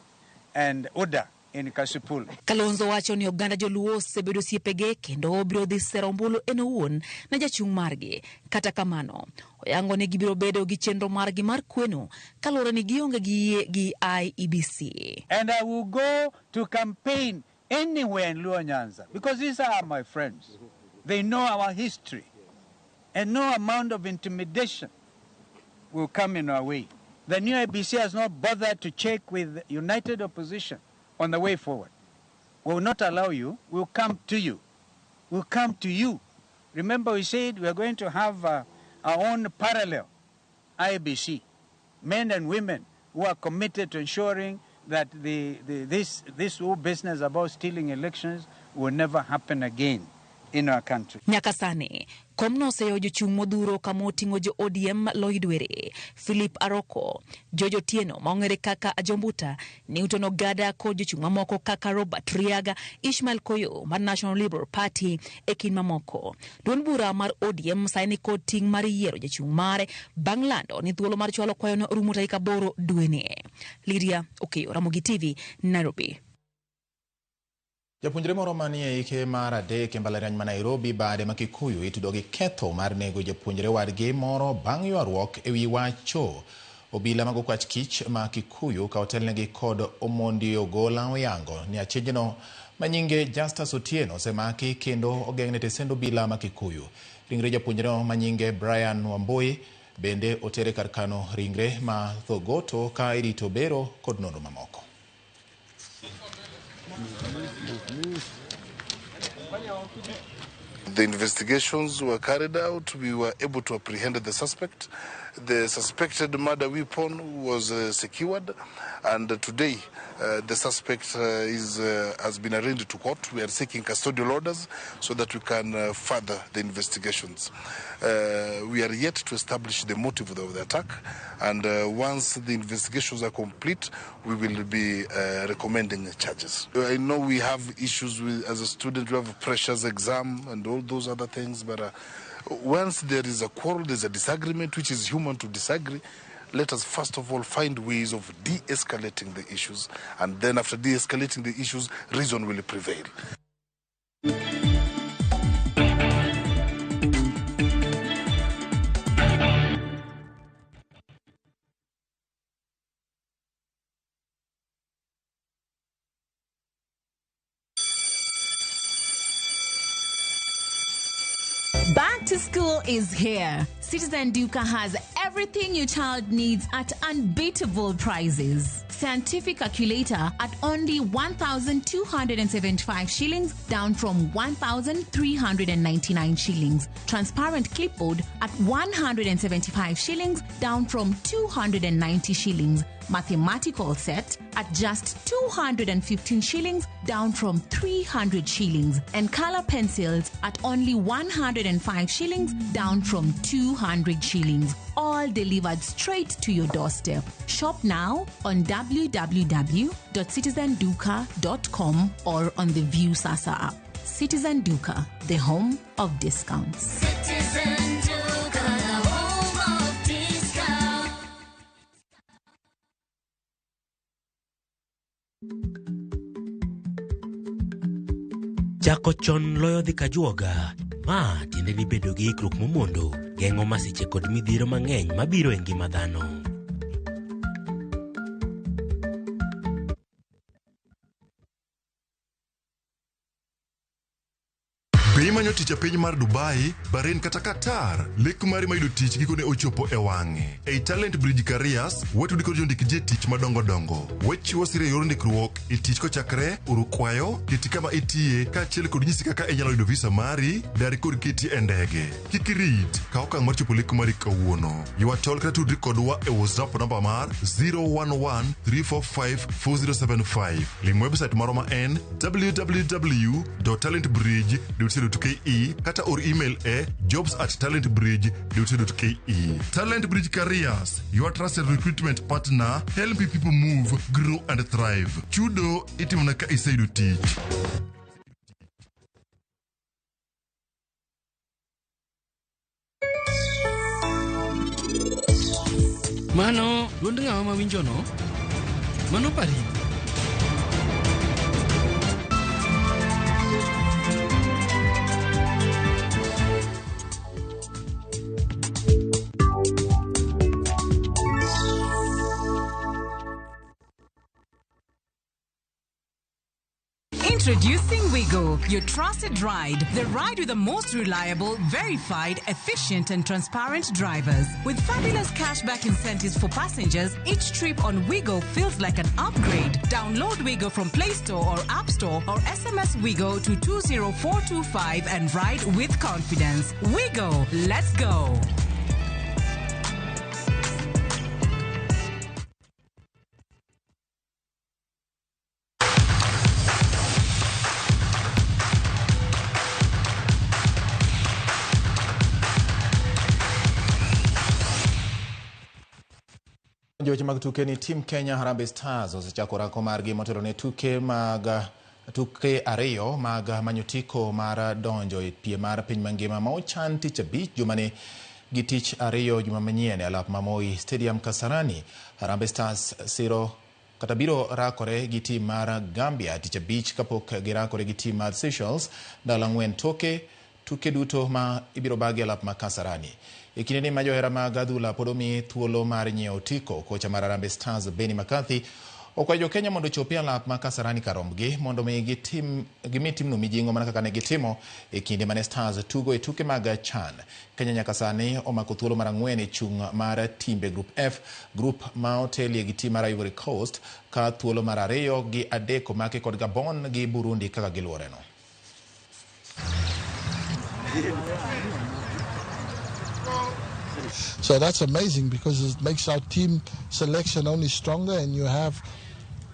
and UDA in Kasipul. Kalonzo wacho ni oganda joluo osebedo osiepege kendo obiro dhi sero ombulu en owuon ne jachung' margi. Kata kamano, oyango ni gibiro bedo gi chenro margi mar kweno kaluwore ni gionge gi yie gi IEBC. And I will go to campaign anywhere in Luo Nyanza because these are my friends. They know our history. And no amount of intimidation will come in our way. The new IEBC has not bothered to check with united opposition on the way forward. We will not allow you. We will come to you. We will come to you. Remember, we said we are going to have our own parallel IEBC, men and women who are committed to ensuring that this whole business about stealing elections will never happen again in our country. Nyaka sani, komno oseyo jochung' modhuro kama oting'o jo ODM Lloyd Were, Philip Aroko, George Otieno ma ong'ere kaka Ajombuta, Newton Ogada kod jochung' mamoko kaka Robert Riaga, Ishmael Koyo mar National Liberal Party e kind mamoko. Duond bura mar ODM sani ni kod ting' mar yiero jachung' mare bang' lando ni thuolo mar chwalo kwayono rumo tarik 8 dweni. Lydia Okeyo, Ramogi TV, Nairobi. Japuonjre moro manie ike mar 3 e mbalariany ma Nairobi bade ma Kikuyu itudo gi ketho mar nego japuonjre wadgi moro bang' ywaruok ewi wach choo. Obila mag okwach kich ma Kikuyu ka otelnegi kod Omondi Ogola oyango ni achijno manyinge Justus Otieno osemaki kendo ogeng'ne tesend obila ma Kikuyu. Ringre japuonjreno manyinge Brian Wambui bende otere kar kano ringre ma Thogoto ka irito bero kod nonro mamoko. The investigations were carried out. We were able to apprehend the suspect. The suspected murder weapon was secured, and today the suspect has been arraigned to court. We are seeking custodial orders so that we can further the investigations. We are yet to establish the motive of the attack, and once the investigations are complete, we will be recommending charges. I know we have issues with, as a student, we have pressures, exam, and all those other things, but once there is a quarrel, there's a disagreement, which is human to disagree, let us first of all find ways of de-escalating the issues, and then after de-escalating the issues, reason will prevail. Back to school is here. Citizen Duka has everything your child needs at unbeatable prices. Scientific calculator at only 1,275 shillings, down from 1,399 shillings. Transparent clipboard at 175 shillings, down from 290 shillings. Mathematical set at just 215 shillings, down from 300 shillings. And color pencils at only 105 shillings, down from 200 shillings. All delivered straight to your doorstep. Shop now on www.citizenduka.com or on the Viusasa app. Citizen Duka, the home of discounts. Citizen Duka, the home of discounts. Chako chon loyo dhi kajuoga. Ma tiende ni bedo gi ikruok momondo geng'o masiche kod midhiero mang'eny mabiro e ngima dhano. Be imanyo tich e piny mar Dubai, Bahrain kata Qatar? Lek mari mar yudo tich gikone ochopo e wang'e. Ei Talent Bridge Careers, watudi kod jondik ji e tich madongo dongo. Wachiwo sir e yor ndikruok e tich kochakre oro kwayo, keti kama itiye, kaachiel kod nyisi kaka inyalo yudo visa mari, dari kod keti e ndege. Kik irit, kaw okang' mar chopo lek mari kawuono. Ywa tol kata tudri kodwa e WhatsApp namba mar 011 345 4075. Lim website marwa ma en www.talentbridge.co.ke kata or email e jobs@talentbridge.co.ke. Talent Bridge Careers, your trusted recruitment partner, helping people move, grow and thrive. Chudo itimona ka iseyudo tich. Mano duond ng'awa mawinjono? Mano Paris. Introducing Wigo, your trusted ride. The ride with the most reliable, verified, efficient, and transparent drivers. With fabulous cashback incentives for passengers, each trip on Wigo feels like an upgrade. Download Wigo from Play Store or App Store or SMS Wigo to 20425 and ride with confidence. Wigo, let's go. Joweche mag tuke ni Team Kenya Harambee Stars osechako orako margi motelo ne tuke mag tuke ariyo mag manyo otiko mar donjo e piem mar piny mangima ma ochan tich abich jumani gi tich ariyo juma manyien e alap ma Moi Stadium Kasarani. Harambee Stars siro kata biro rakore gi tim mar Gambia tich abich kapok girakore gi tim mar Seychelles ndalo ang'wen toke tuke duto ma ibiro bagi e alap ma Kasarani. E kinde ni ma johera mag adhula pod omi thuolo mar nyiewo otiko, kocha mar Harambee Stars Benni McCarthy okwayo jo Kenya mondo ochopi e alap ma Kasarani kar rombgi mondo mi gitim gimi timno mijing'o mana kaka ne gitimo e kinde mane Stars tugo e tuke mag CHAN. Kenya nyaka sani omako thuolo mar ang'wen e chung' mar timbe Group F, grup ma otelie gi tim mar Ivory Coast ka thuolo mar ariyo gi adek omaki kod Gabon gi Burundi kaka giluoreno. So that's amazing because it makes our team selection only stronger, and you have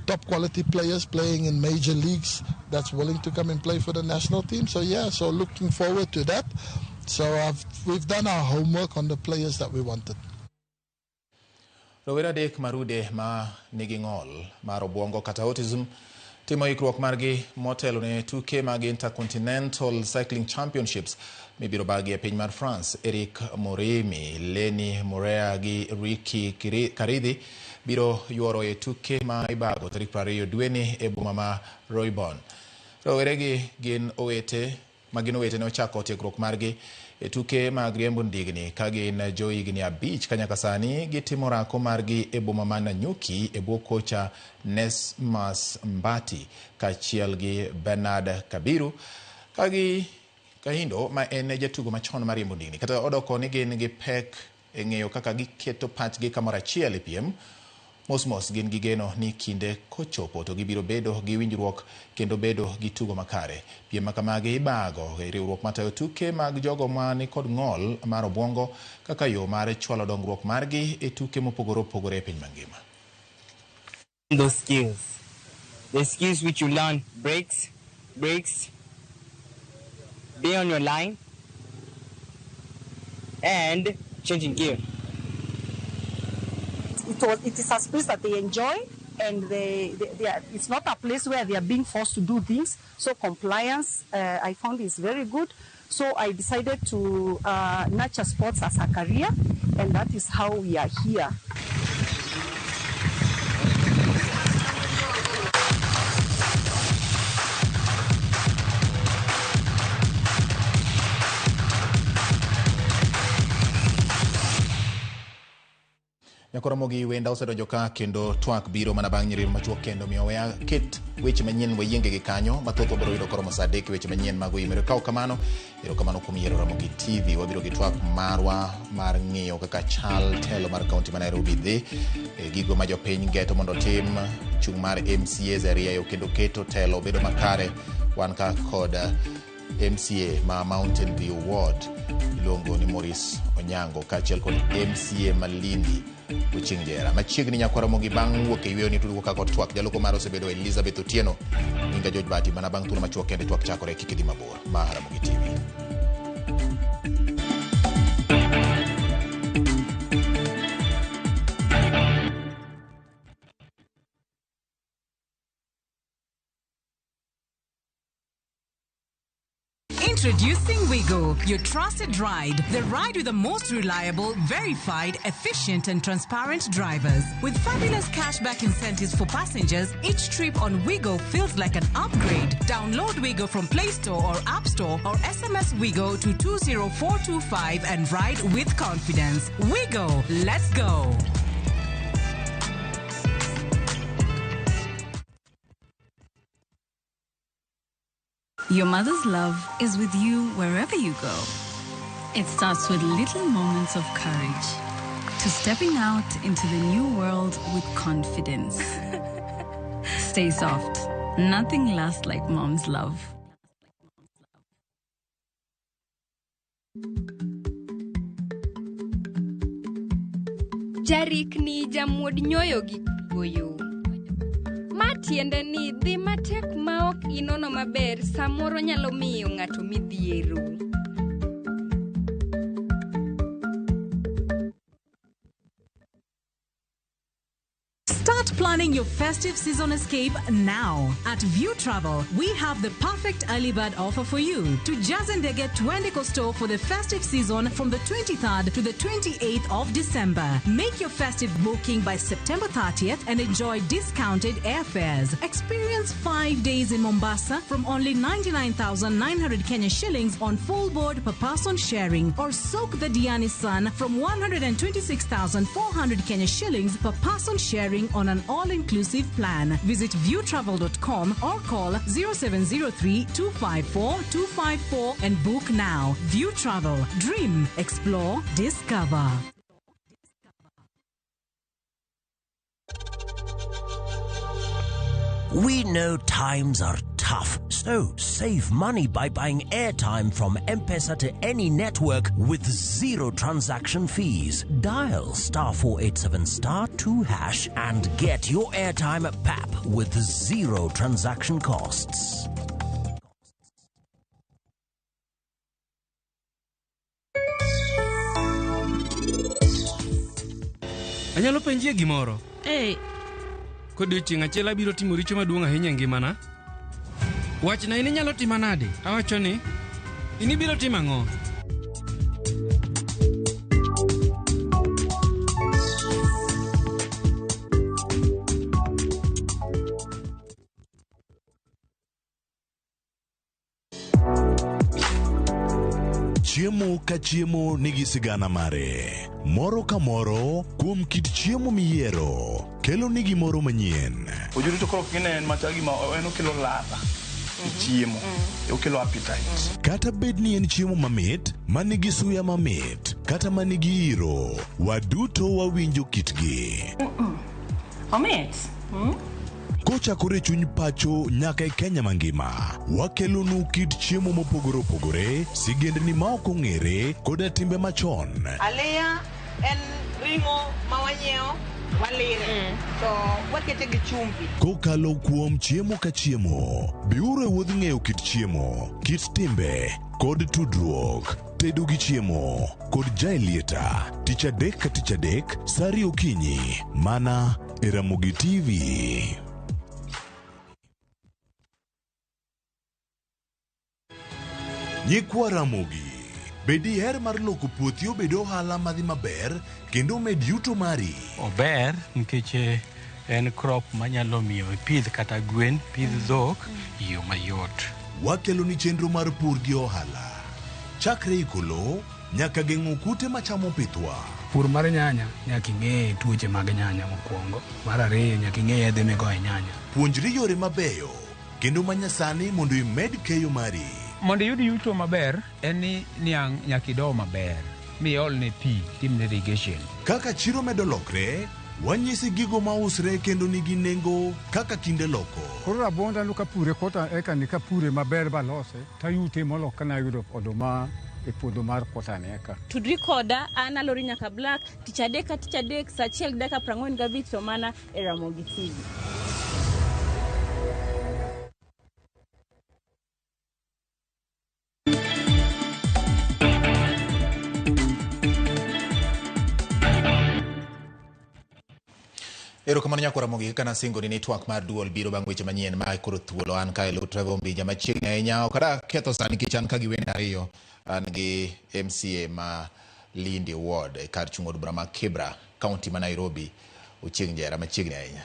top quality players playing in major leagues that's willing to come and play for the national team. So yeah, so looking forward to that. So we've done our homework on the players that we wanted. Rowere adek marude ma nigi ng'ol mar obwongo kata autism timo ikruok margi motelo ne tuke mag Intercontinental Cycling Championships mibiro bagi e piny mar France. Eric Morimi, Leni Morea gi Ricky Karidhi biro yuoro e tuke ma ibago tarik 20 dweni e boma ma Roybon. Roweregi gin owete ma gin owete ne ochako tiegruok margi e tuke mag riembo ndigni ka gin johigni abich ka nyaka sani gitimo orako margi e boma ma Nanyuki e bwo kocha Nesmas Mbati kaachiel gi Bernard Kabiru kagi Kahindo ma en jatugo machon mar riembo ndigni. Kata odoko ni gin gi pek e ng'eyo kaka giketo pachgi kamoro achiel e piem, mos mos gin gi geno ni kinde kochopo to gibiro bedo gi winjruok kendo bedo gi tugo makare. Piem ma kamagi ibago e riwruok matayo tuke mag jogo ma nikod ng'ol mar obwongo kaka yo mar chwalo dongruok margi e tuke mopogore opogore e piny mangima. Those skills, the skills which you learn, breaks, be on your line, and changing gear. It is a space that they enjoy, and they are, it's not a place where they are being forced to do things. So compliance, I found, is very good. So I decided to nurture sports as a career, and that is how we are here. Nyakoromogi wenda osedonjo ka kendo twak biro mana bang' nyiriri machuok kendo miyo weya ket weche manyien wayienge gi kanyo mathoth wabiro yudo koromo saa adek weche manyien mag oyimore. Kaw kamano, erokamano kuom yiero Ramogi TV. Wabiro gi twak marwa mar ng'iyo kaka chal telo mar kaunti ma Nairobi dhi, gigo ma jopiny geto mondo otim, chung' mar MCAs e rieyo kendo keto telo bedo makare. Wan ka kod MCA ma Mountain View Ward iluongo ni Maurice Onyango kaachiel kod MCA ma Lindi Ochieng' Jera. Machiegni nyakwaramogi bang' wuok e yweyo ni tudugo kaka twak. Jaloko mar osebedo Elizabeth Otieno. Nyinga George Bati mana bang' thuolo machuok kende twak chakore kik idhi mabor. Ma Ramogi TV. Introducing Wigo, your trusted ride. The ride with the most reliable, verified, efficient and transparent drivers. With fabulous cashback incentives for passengers, each trip on Wigo feels like an upgrade. Download Wigo from Play Store or App Store or SMS Wigo to 20425 and ride with confidence. Wigo, let's go. Your mother's love is with you wherever you go. It starts with little moments of courage to stepping out into the new world with confidence. Stay soft. Nothing lasts like mom's love. Jarikni jamuod nyoyo gi kuoyo. Ma tiende ni dhi matek ma ok inono maber samoro nyalo miyo ng'ato midhiero. planning your festive season escape now. At View Travel, we have the perfect early bird offer for you. To Jazendege Twende Costo for the festive season from the 23rd to the 28th of December. Make your festive booking by September 30th and enjoy discounted airfares. Experience 5 days in Mombasa from only 99,900 Kenya shillings on full board per person sharing, or soak the Diani sun from 126,400 Kenya shillings per person sharing on an all-inclusive plan. Visit viewtravel.com or call 0703 254 254 and book now. View Travel. Dream, explore, discover. We know times are tough, so save money by buying airtime from M-Pesa to any network with zero transaction fees. Dial star 487 star 2 hash and get your airtime at PAP with zero transaction costs. Anyalo penjie gimoro? Ee. Kodiochieng' achiel abiro timo richo maduong' ahinya e ngimana. Wachna in inyalo tima nade? Awacho ni, in ibiro timo ang'o? Chiemo ka chiemo nigi sigana mare. Moro ka moro kuom kit chiemo miyiero kelo ni gimoro manyien. Ojuri to koro kine en machal gima en okelo ladha e chiemo, okelo appetite. Kata bed ni en chiemo mamit, manigi suya mamit, kata manigi iro, waduto wawinjo kitgi. Omit. Kochakore e chuny pacho nyaka e Kenya mangima, wakelonu kit chiemo mopogore opogore, sigendni ma ok ong'ere, koda timbe machon. Aliya en ring'o ma wanyiewo walire to wakete gi chumbi. Kokalo kuom chiemo ka chiemo, biuru e wuodh ng'eyo kit chiemo, kit timbe, kod tudruok. Tedo gi chiemo kod Jaelieta, tich adek ka tich adek, sa ariyo okinyi, mana e Ramogi TV. Nyikwa Ramogi, be diher mar loko puothi obed ohala madhi maber kendo omed yuto mari? Ober nikech en crop manyalo miyo ipidh kata gwen, pidh dhok e yo mayot. Wakeloni chenro mar pur gi ohala. Chakre iko lowo nyaka geng'o kute machamo pithwa. Pur mar nyanya nyaka ing'e tuoche mag nyanya mokwongo. Mar ariyo nyaka ing'e yedhe migoyo e nyanya. Puonjri yore mabeyo kendo manyasani mondo imed keyo mari. Mondo iyud yuto maber en ni niang' nyaka ido maber miolne pi timne irrigation. Kaka chiro medo lokre, wanyisi gigo mausre kendo nigi nengo kaka kinde loko. Koro rabuonda no kapure kota eka ni kapure maber balose tayute molo kana yudo oduma e puodho mar kota ni eka. Tudri koda an Alori Nyaka Black tich adek ka tich adek saa achiel gi dakika 45 to mana e Ramogi TV. Erokamano nyakora Ramogi kaka nasingo ni twak mar duol biro bang' weche manyien ma koro thuolo. An kae lo Trevor Ombija machiegni ahinya. Ok ada ketho sa nikech an ka gi wende ariyo. An gi MCA ma Lindi Ward e kar chung' od bura ma Kibra, kaunti ma Nairobi, Ochieng' Njera machiegni ahinya.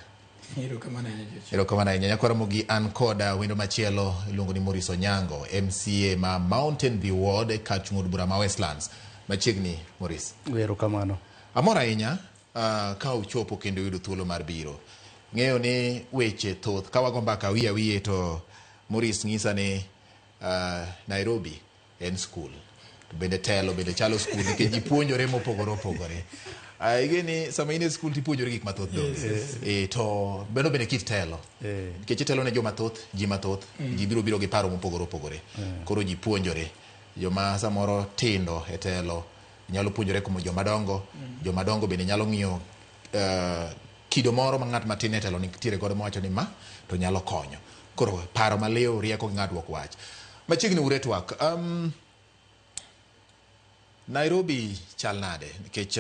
Erokamano ahinya Joshua. Erokamano ahinya nyakora Ramogi. An koda wendo machielo iluongo ni Maurice Onyango, MCA ma Mountain View Ward e kar chung' od bura ma Westlands. Machiegni Maurice. Erokamano. Amor ahinya ka uchopo kendo yudo thuolo mar biro. Ng'eyo ni weche thoth ka wago mbaka wiye wiye to Maurice ng'isa ni Nairobi en skul. To bende telo bende chalo skul nikech ji puonjore mopogore opogore. Ing'e ni sama in e skul tipuonjori gik mathoth donge. Yes. To bendo bende kit telo. Nikech itelo ne joma thoth, ji mathoth, ji biro biro gi paro mopogore opogore. Koro ji puonjore. Joma samoro tindo e telo nyalo puonjore kuom joma dongo, joma dongo bende nyalo ng'iyo kido moro ma ng'at matin e telo nitiere godo mawacho ni ma to nyalo konyo. Koro paro maliw, rieko gi ng'adruok wach. Machiegni ure twak. Nairobi chal nade? Nikech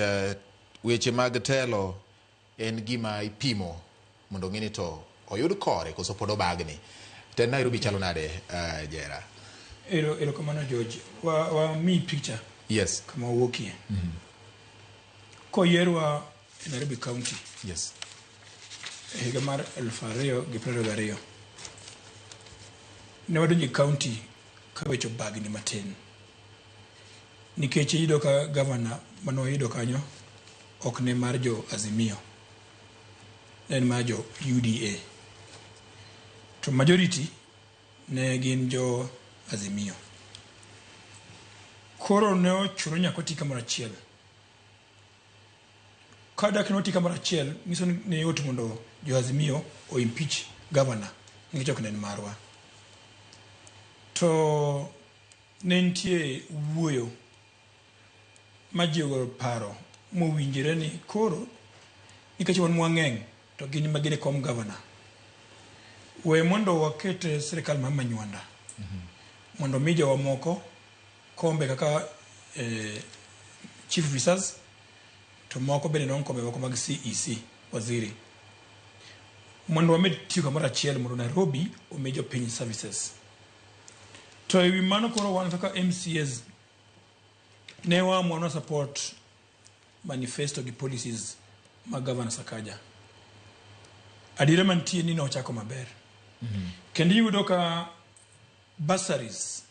weche mag telo en gima ipimo mondo ong'e ni to oyud kore koso pod obagni. Tend Nairobi chalo nade, Jera? Erokamano George. Wa mi picture. Yes. Kama wawuokie. Koyierwa e Nairobi County. Yes. E higa mar 2022. Ne wadonjo e county ka weche obagni matin. Nikech iyudo ka gavana mane wayudo kanyo ok ne mar jo Azimio. Ne en mar jo UDA. To majority ne gin jo Azimio. Koro ne ochuno nyaka wati kamoro achiel. Ka dak ne wati kamoro achiel, nyiso ni ne yot mondo jo Azimio o impeach governor nikech ok ne en marwa. To ne nitie wuoyo ma ji ogolo paro mowinjore ni koro nikech wan wang'eny to gin ema gin e kom governor. We mondo waket sirikal mar Manywanda mondo mi jowa moko kombe kaka chief officers to moko bende nwang' kombe moko mag CEC waziri mondo wamed tiyo kamoro achiel mondo Nairobi omi jopiny services. To ewi mano koro wan kaka MCAs ne waamua ni support manifesto gi policies mag Governor Sakaja. Adiera mantie ni nochako maber. Kendo iyudo ka bursaries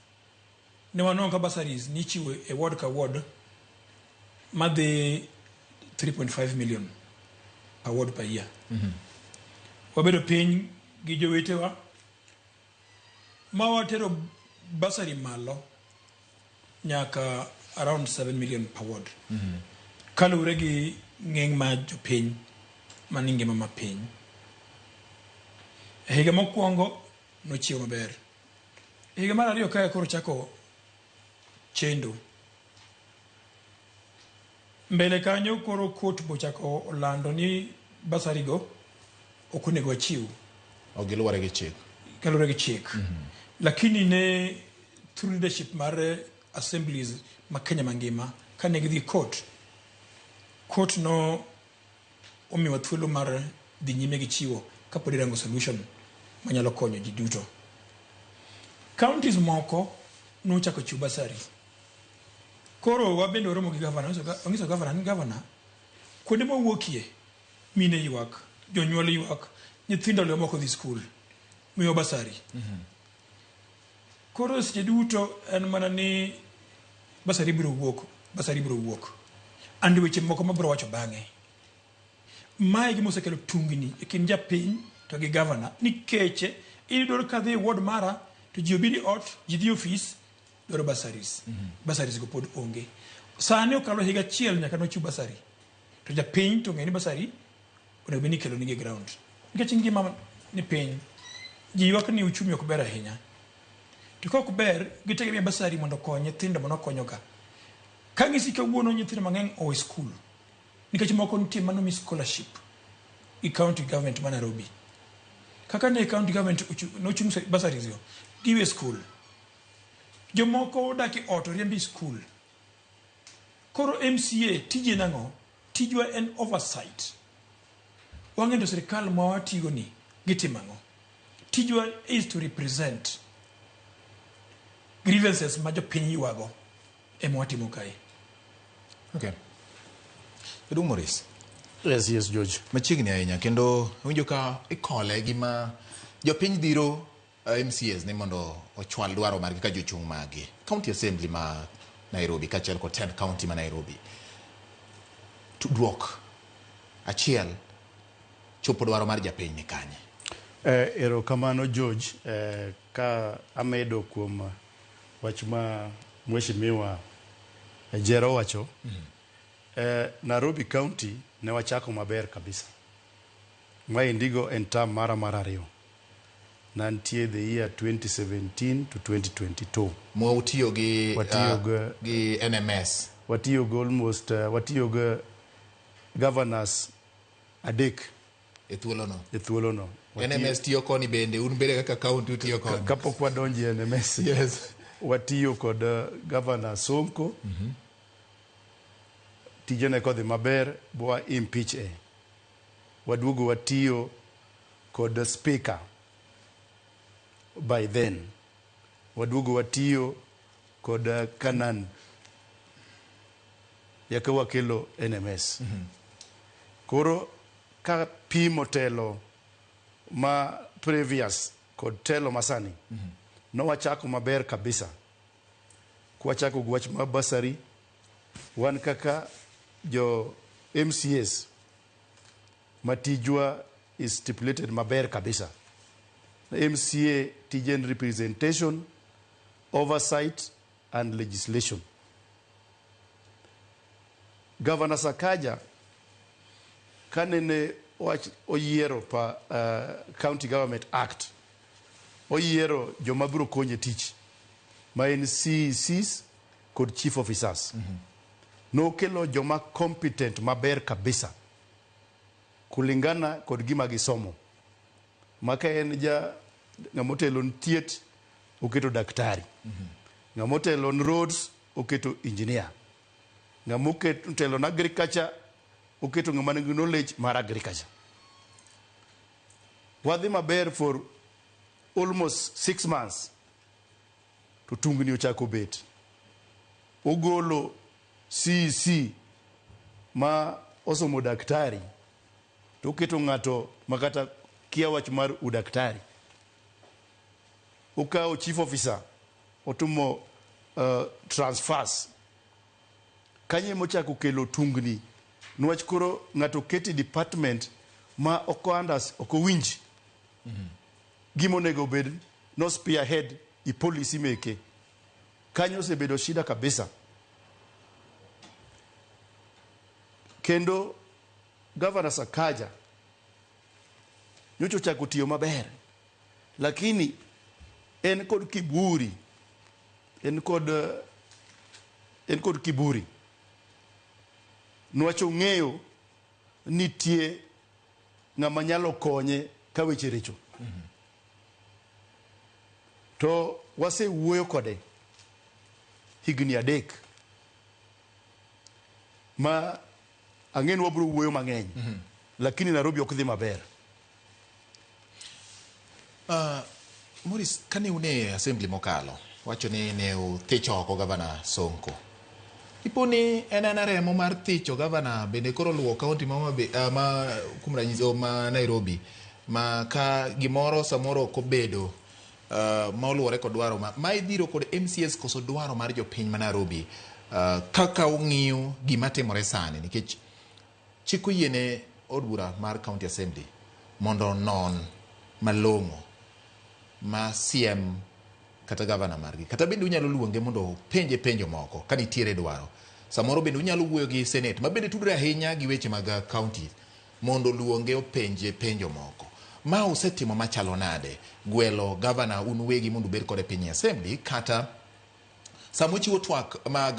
ne wanwang'o ka bursaries nichiwo e ward ka ward madhi 3.5 million per ward per year. Wabedo piny gi jowetewa ma watero bursary malo nyaka around 7 million per ward. Kaluwore gi ng'eng mar jopiny mani ngima mapiny. E higa mokwongo nochiwo maber. E higa mar ariyo kae koro chako chendo. Mbele kanyo koro court bochako olando ni bursary go ok onego wachiw. Ok giluwore gi chik. Kaluwore gi chik. Lakini ne through leadership mar assemblies ma Kenya mangima kane gidhi court, court no omiwa thuolo mar dhi nyime gi chiwo kapod irango solution manyalo konyo ji duto. Counties moko nochako chiwo bursary. Koro wabende waromo gi governor, wanyiso governor ni governor, kuonde mawuokie mine ywak, jonyuol ywak, nyithindo olewo mok odhi skul, miwa bursary. Koro seche duto en mana ni bursary biro wuok, bursary biro wuok. And weche moko mabiro wacho bang'e. Mae gima osekelo tungni e kind japiny to gi governor nikech iyudo ka dhi e ward mara to ji obiro e ot, ji dhi e ofis dwaro bursaries. Bursaries go pod onge. Sani okalo higa achiel nyaka nochiw bursary. To japiny to ong'eyo ni bursary onego bed ni ikelo nigi e ground. Nikech ngima ni piny. Ji ywak ni uchumi ok ber ahinya. To ka ok ber, gitegemea bursary mondo okony nyithindo manokonyo ga. Ka ng'isi kawuono nyithindo mang'eny owe skul. Nikech moko nitie manomi scholarship gi county government ma Nairobi. Kaka ne county government nochung bursaries go, giwe skul. Jomoko odak e ot oriembi skul. Koro MCA tije nang'o? Tijwa en oversight. Wang'eyo to sirikal ma watigo ni gitimo ang'o? Tijwa is to represent grievances ma jopiny ywago ema watimo kae. Okay. Jaduong' Maurice. Yes, yes, George. Machiegni ahinya kendo winjo ka ikole gima jopiny dhiro MCAs ni mondo ochwal dwaro margi ka jochung' magi. County Assembly ma Nairobi kaachiel kod tend county ma Nairobi. Tudruok achiel chopo dwaro mar japiny ni kanye? Erokamano George, ka amedo kuom wach ma Mheshimiwa Jera owacho, Nairobi County ne wachako maber kabisa. Maendigo en term mara mar ariyo. Nantie the year 2017 to 2022. Mwatiyo gi, Watiyo gi NMS. Watiyo gi almost watiyo gi governors adek e thuolono. E thuolono. NMS tiyo koni bende, un bende kaka county utiyo koni. Kapok wadonjo e NMS. Yes. Watiyo kod Governor Sonko. Tijene kodhi maber, bwa impeach e. Waduogo watiyo kod speaker by then. Waduogo watiyo kod Kanan yaka wakelo NMS. Koro ka pimo telo ma previous kod telo masani, nowachako maber kabisa. Kwachako gi wach mar bursary, wan kaka jo MCAs matijwa is stipulated maber kabisa. MCA tije en representation, oversight and legislation. Governor Sakaja kanene wach oyiero pa County Government Act, oyiero joma biro konye tich ma en CECs kod chief officers. Nokelo joma competent maber kabisa kulingana kod gima gisomo. Maka en ja ng'ama otelo ne thieth oketo daktari. Ng'ama otelo ne roads oketo engineer. Ng'ama otelo ne agriculture oketo ng'ama nigi knowledge mar agriculture. Wadhi maber for almost 6 months to tungni ochako bet. Ogolo CEC ma osomo daktari to oketo ng'ato makata kia wach mar udaktari. Okawo chief officer otimo transfers. Kanyo emochako kelo tungni niwach koro ng'ato oketi department ma ok ok owinj gima onego bed no spearhead i policy meke. Kanyo osebedo shida kabisa. Kendo Governor Sakaja nyocha ochako tiyo maber, lakini en kod kiburi, en kod kiburi niwach ong'eyo nitie ng'ama nyalo konye ka weche richo. To wasewuoyo kode higni 3 ma ang'e ni wabiro wuoyo mang'eny, lakini Nairobi ok dhi maber. Maurice, kane un e assembly mokalo, wacho ni ne uthicho oko gavana Sonko. Ipo ni en ana remo mar thicho gavana bende koro luwo kaunti ma, Homa Bay- ma kuom ranyisi ma Nairobi ma ka gimoro samoro ok obedo ma oluwore kod dwaro ma idhiro kod MCAs koso dwaro mar jopiny ma Nairobi kaka ung'iyo gima timore sani nikech chik oyiene od bura mar county assembly mondo onon malong'o ma siem kata gavana margi kata bende unyalo luonge mondo openje penjo moko ka nitiere dwaro. Samoro bende unyalo wuoyo gi senate ma bende tudore ahinya gi weche mag county mondo oluonge openje penjo moko. Ma usetimo machalo nade gwelo gavana un uwegi mondo ubed kode piny e assembly kata sama ochiwo twak mag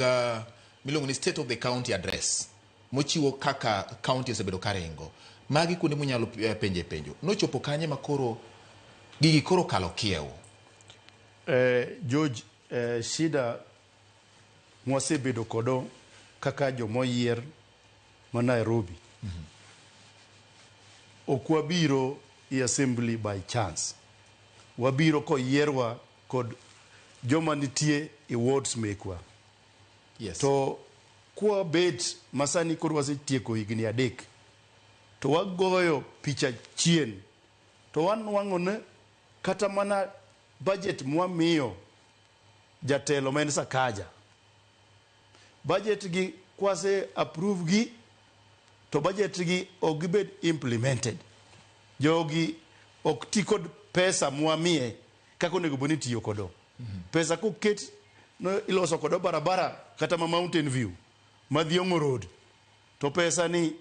miluongo ni state of the county address mochiwo kaka county osebedo karingo. Magi kuonde munyalo penje penjo. Nochopo kanye ma koro gigi koro kalo kiewo? George, shida mwasebedo kodo kaka jomoyier ma Nairobi, ok wabiro i assembly by chance. Wabiro koyierwa kod joma nitie e wards mekwa. To kwabet masani koro wasetieko higni 3 to wagoyo picha chien to wanwang'o ne kata mana budget mwamiyo jatelo ma en Sakaja, budget gi kwase approve gi to budget gi ok gibed implemented. Jogi ok ti kod pesa mwamiye kaka onego bed ni itiyo kodo. Pesa koket no iloso kodo barabara kata ma Mountain View madhi Ong'o Road, to pesa ni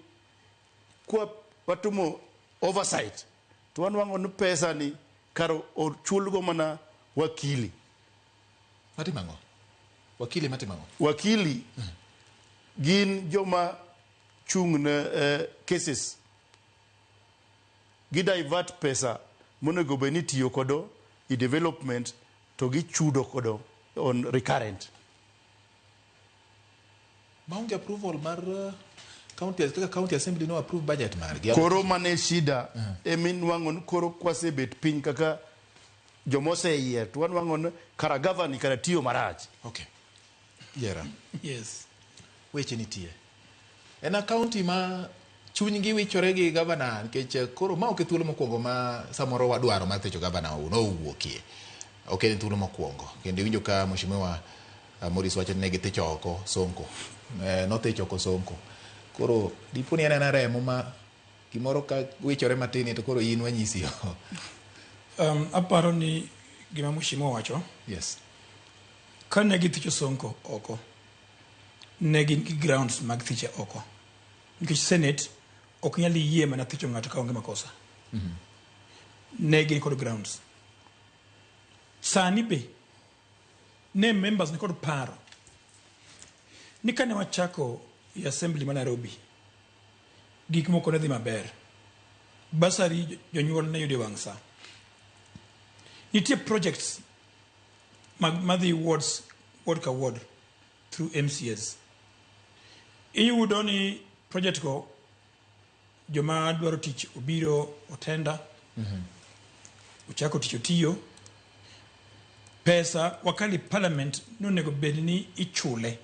kwa watimo oversight to wanwang'o ni pesa ni kar ochulgo mana wakili. Matimo ang'o? Wakili matimo ang'o? Wakili gin joma chung' ne cases. Gi divert pesa monego bed ni itiyo kodo i development to gichudo kodo on recurrent. Maonge approval mar County kaka county assembly no approve budget margi. Koro mane shida eminwang'o ni koro kwasebet piny kaka jomoseyier to wanwang'o ni kara gavana kara tiyo marach. Okay. Jera. Yes. Weche nitie. En a county ma chunygi wichore gi gavana nikech koro ma ok e thuolo mokwongo ma samoro wadwaro mar thicho gavana nowuokie. Ok en thuolo mokwongo. Kendo iwinjo ka mheshimiwa Morris wacho ni ne githicho oko Sonko. Nothicho oko Sonko. Koro dipo ni en ena remo ma gimoro ka wichore matin to koro in wanyisi. Aparo ni gima mheshimiwa wacho. Yes. Kane githicho Sonko oko, ne gin gi grounds mag thiche oko. Nikech Senate ok nyal yie mana thicho ng'ato ka onge makosa. Ne gin kod grounds. Sani be, ne members ni kod paro ni kane wachako e assembly ma Nairobi, gik moko ne dhi maber. Bursary jonyuol ne yudo e wang' sa. Nitie projects madhi wards, ward ka ward through MCAs. Iyudo ni project go joma dwaro tich obiro otenda, ochako tich otiyo, pesa wakali parliament nonego bed ni ichule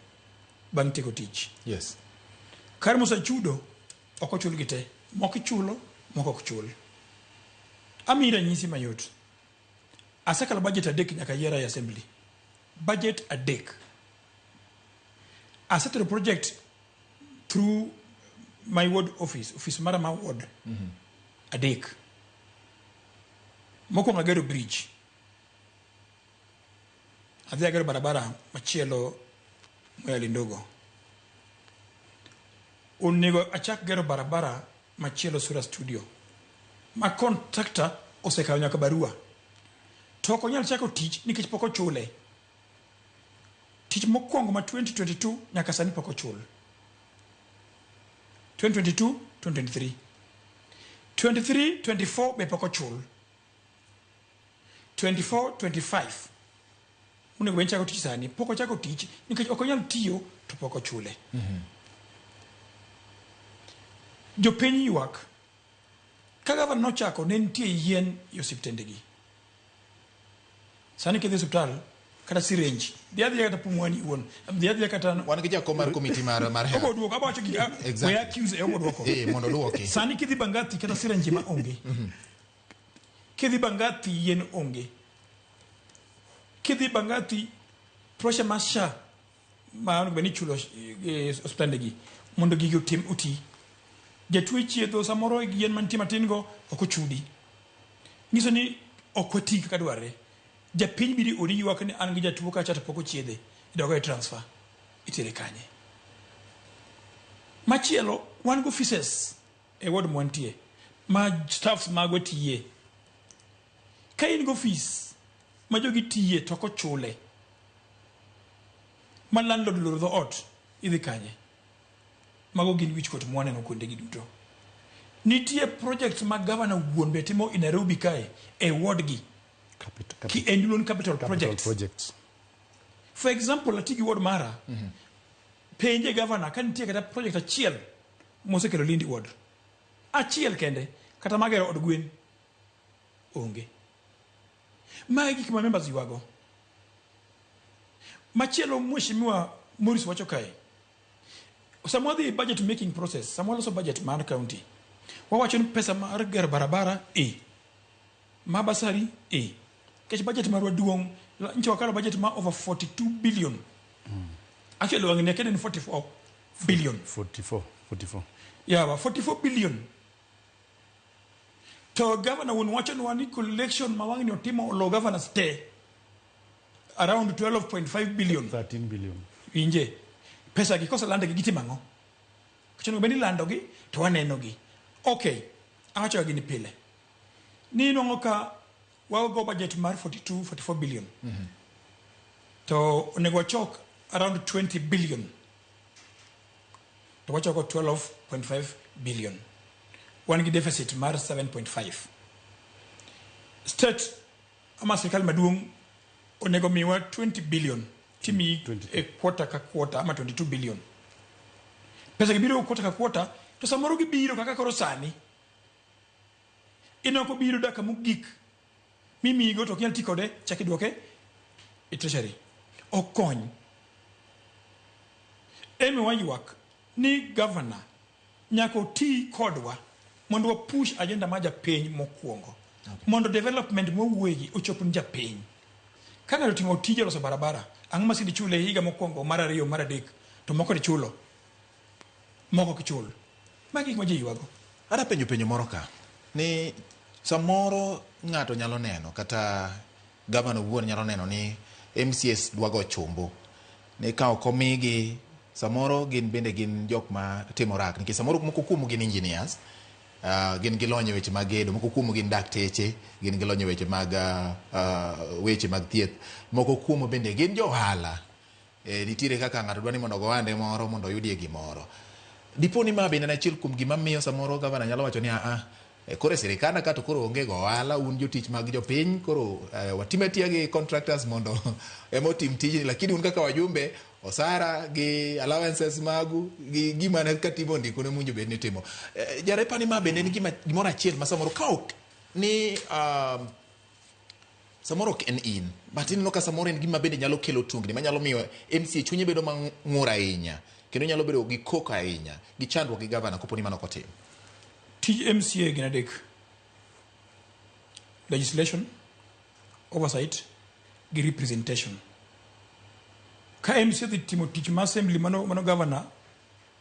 bang' tieko tich. Yes. Kar mosechudo ok ochulgi te, moko ichulo, moko ok chul. Amiyi ranyisi mayot. Asekalo budget 3 nyaka yiera e assembly. Budget 3. Asetero project through my ward office, office mara ma ward. 3. Mokwongo agero bridge. Adhi agero barabara machielo Mwea Lindogo. Onego achak gero barabara machielo Sura Studio. Ma contractor osekawo nyaka barua. To ok onyal chako tich nikech pok ochule. Tich mokwongo ma 2022 nyaka sani pok ochul. 2022, 2023. 23, 24 be pok ochul. 24, 25. Onego bed ni chako tich sani, pok ochako tich nikech ok onyal tiyo to pok ochule. Jopiny ywak. Ka gavana nochako ne nitie yien e osiptendegi. Sani kidhi e osiptal kata syringe, dhi adhiya kata Pumwani iwuon, dhi adhiya kata Wan gi jakom mar komiti mar health. Obo duoko, abo wacho gik, Exactly. we accuse obo duoko. Mondo oduoki. Sani kidhi Bangathi kata syringe ma onge. Kidhi Bangathi yien onge. Kidhi Bangathi pressure mar SHA ma onego bed ni ichulo osiptandegi mondo gigi otim oti. Jatuo ichiedho samoro yien mantie matin go ok ochudi. Nyiso ni ok wati kaka dwarre. Japiny biro odi ywak ni an gi jatuo kacha to pok ochiedhe. Idogo e transfer. Itere kanye. Machielo, wan gi offices e ward mwantie ma staffs magwa tiye. Ka in gi office ma jogi tiye to ok ochule, ma landlord oloro dho ot, idhi kanye? Mago gin wichkuot mwaneno kuondegi duto. Nitie projects ma governor wuon be timo e Nairobi kae e ward gi. Ki en loan capital projects. Projects. For example, ati gi ward mara. Penje governor ka nitie kata project achiel mosekelo Lindi ward. Achiel kende, kata magero od gwen. Onge. Mae gik ma members ywago. Machielo mheshimiwa Morris wacho kae. Sama wadhi budget making process, sama waloso budget mar county, wawacho ni pesa mar gero barabara e, ma basari e. Nikech budget marwa duong', nchi wakalo budget ma over 42 billion. Actually, wang'ni akia ni 44 billion. 44, 44. Yeah, 44 billion. To governor wuon wachonwa ni collection ma wang'ni otimo olo governors te around 12.5 billion. 13 billion. Winje, pesa gi koselandgi gitimo ang'o? Onego bed ni ilandogi to waneno gi. Okay, awacho gini pile. Ni nwang'o ka wago budget mar 42, 44 billion. To onego wachok around 20 billion. To wachoko 12.5 billion. Wan gi deficit mar 7.5. State ama sirkal maduong' onego miwa 20 billion timi e quarter ka quarter ama 22 billion. Pesa gi biro quarter ka quarter, to samoro gibiro kaka koro sani. Ineno kobiro dakika mogik mimiyigo to ok inyal ti kode, chak idwoke e treasury. Ok kony. Emi waywak ni governor nyaka oti kodwa mondo wa push agenda mar japiny mokwongo. Mondo development mwawuoyegi ochop ne japiny. Ka ng'ato otimo tije loso barabara, ang'o ma sidi chule higa mokwongo, mar ariyo, mar adek, to moko tichulo, moko ok ichul. Magi gik ma ji ywago. Adwa penjo penjo moro ka ni samoro ng'ato nyalo neno kata gavana owuon nyalo neno ni MCAs dwa go chumbu ni ka ok omigi samoro gin bende gin jok ma timo rak nikech samoro moko kuomu gin engineers gin gi lony e weche mag gedo, moko kuomu gin dakteche, gin gi lony e weche mag weche mag thieth, moko kuomu bende gin jo ohala. Nitiere kaka ng'ato dwa ni mondo ogo ohande moro mondo oyudie gimoro. Dipo ni ma bende en achiel kuom gima miyo samoro gavana nyalo wacho ni aa, koro e sirikanda ka to koro onge go ohala, un jotich mag jopiny, koro watim atiya gi contractors mondo ema otim tijni, lakini un kaka wajumbe, osara gi allowances magu gi gima ne katiba ondiko ne mowinjo bed ni timo. Jarepa ni ma bende en gima gimoro achiel ma samoro ka ok ni samoro ok en in but ineno ka samoro en gima bende nyalo kelo tungni manyalo miyo MCA chunye bedo mang'ur ahinya kendo nyalo bedo gi koko ahinya gi chandruok gi gavana kopo ni mano ok otim. Tij MCA gin adek. Legislation, oversight, gi representation. Ka MCA dhi timo tich ma assembly mano, mano governor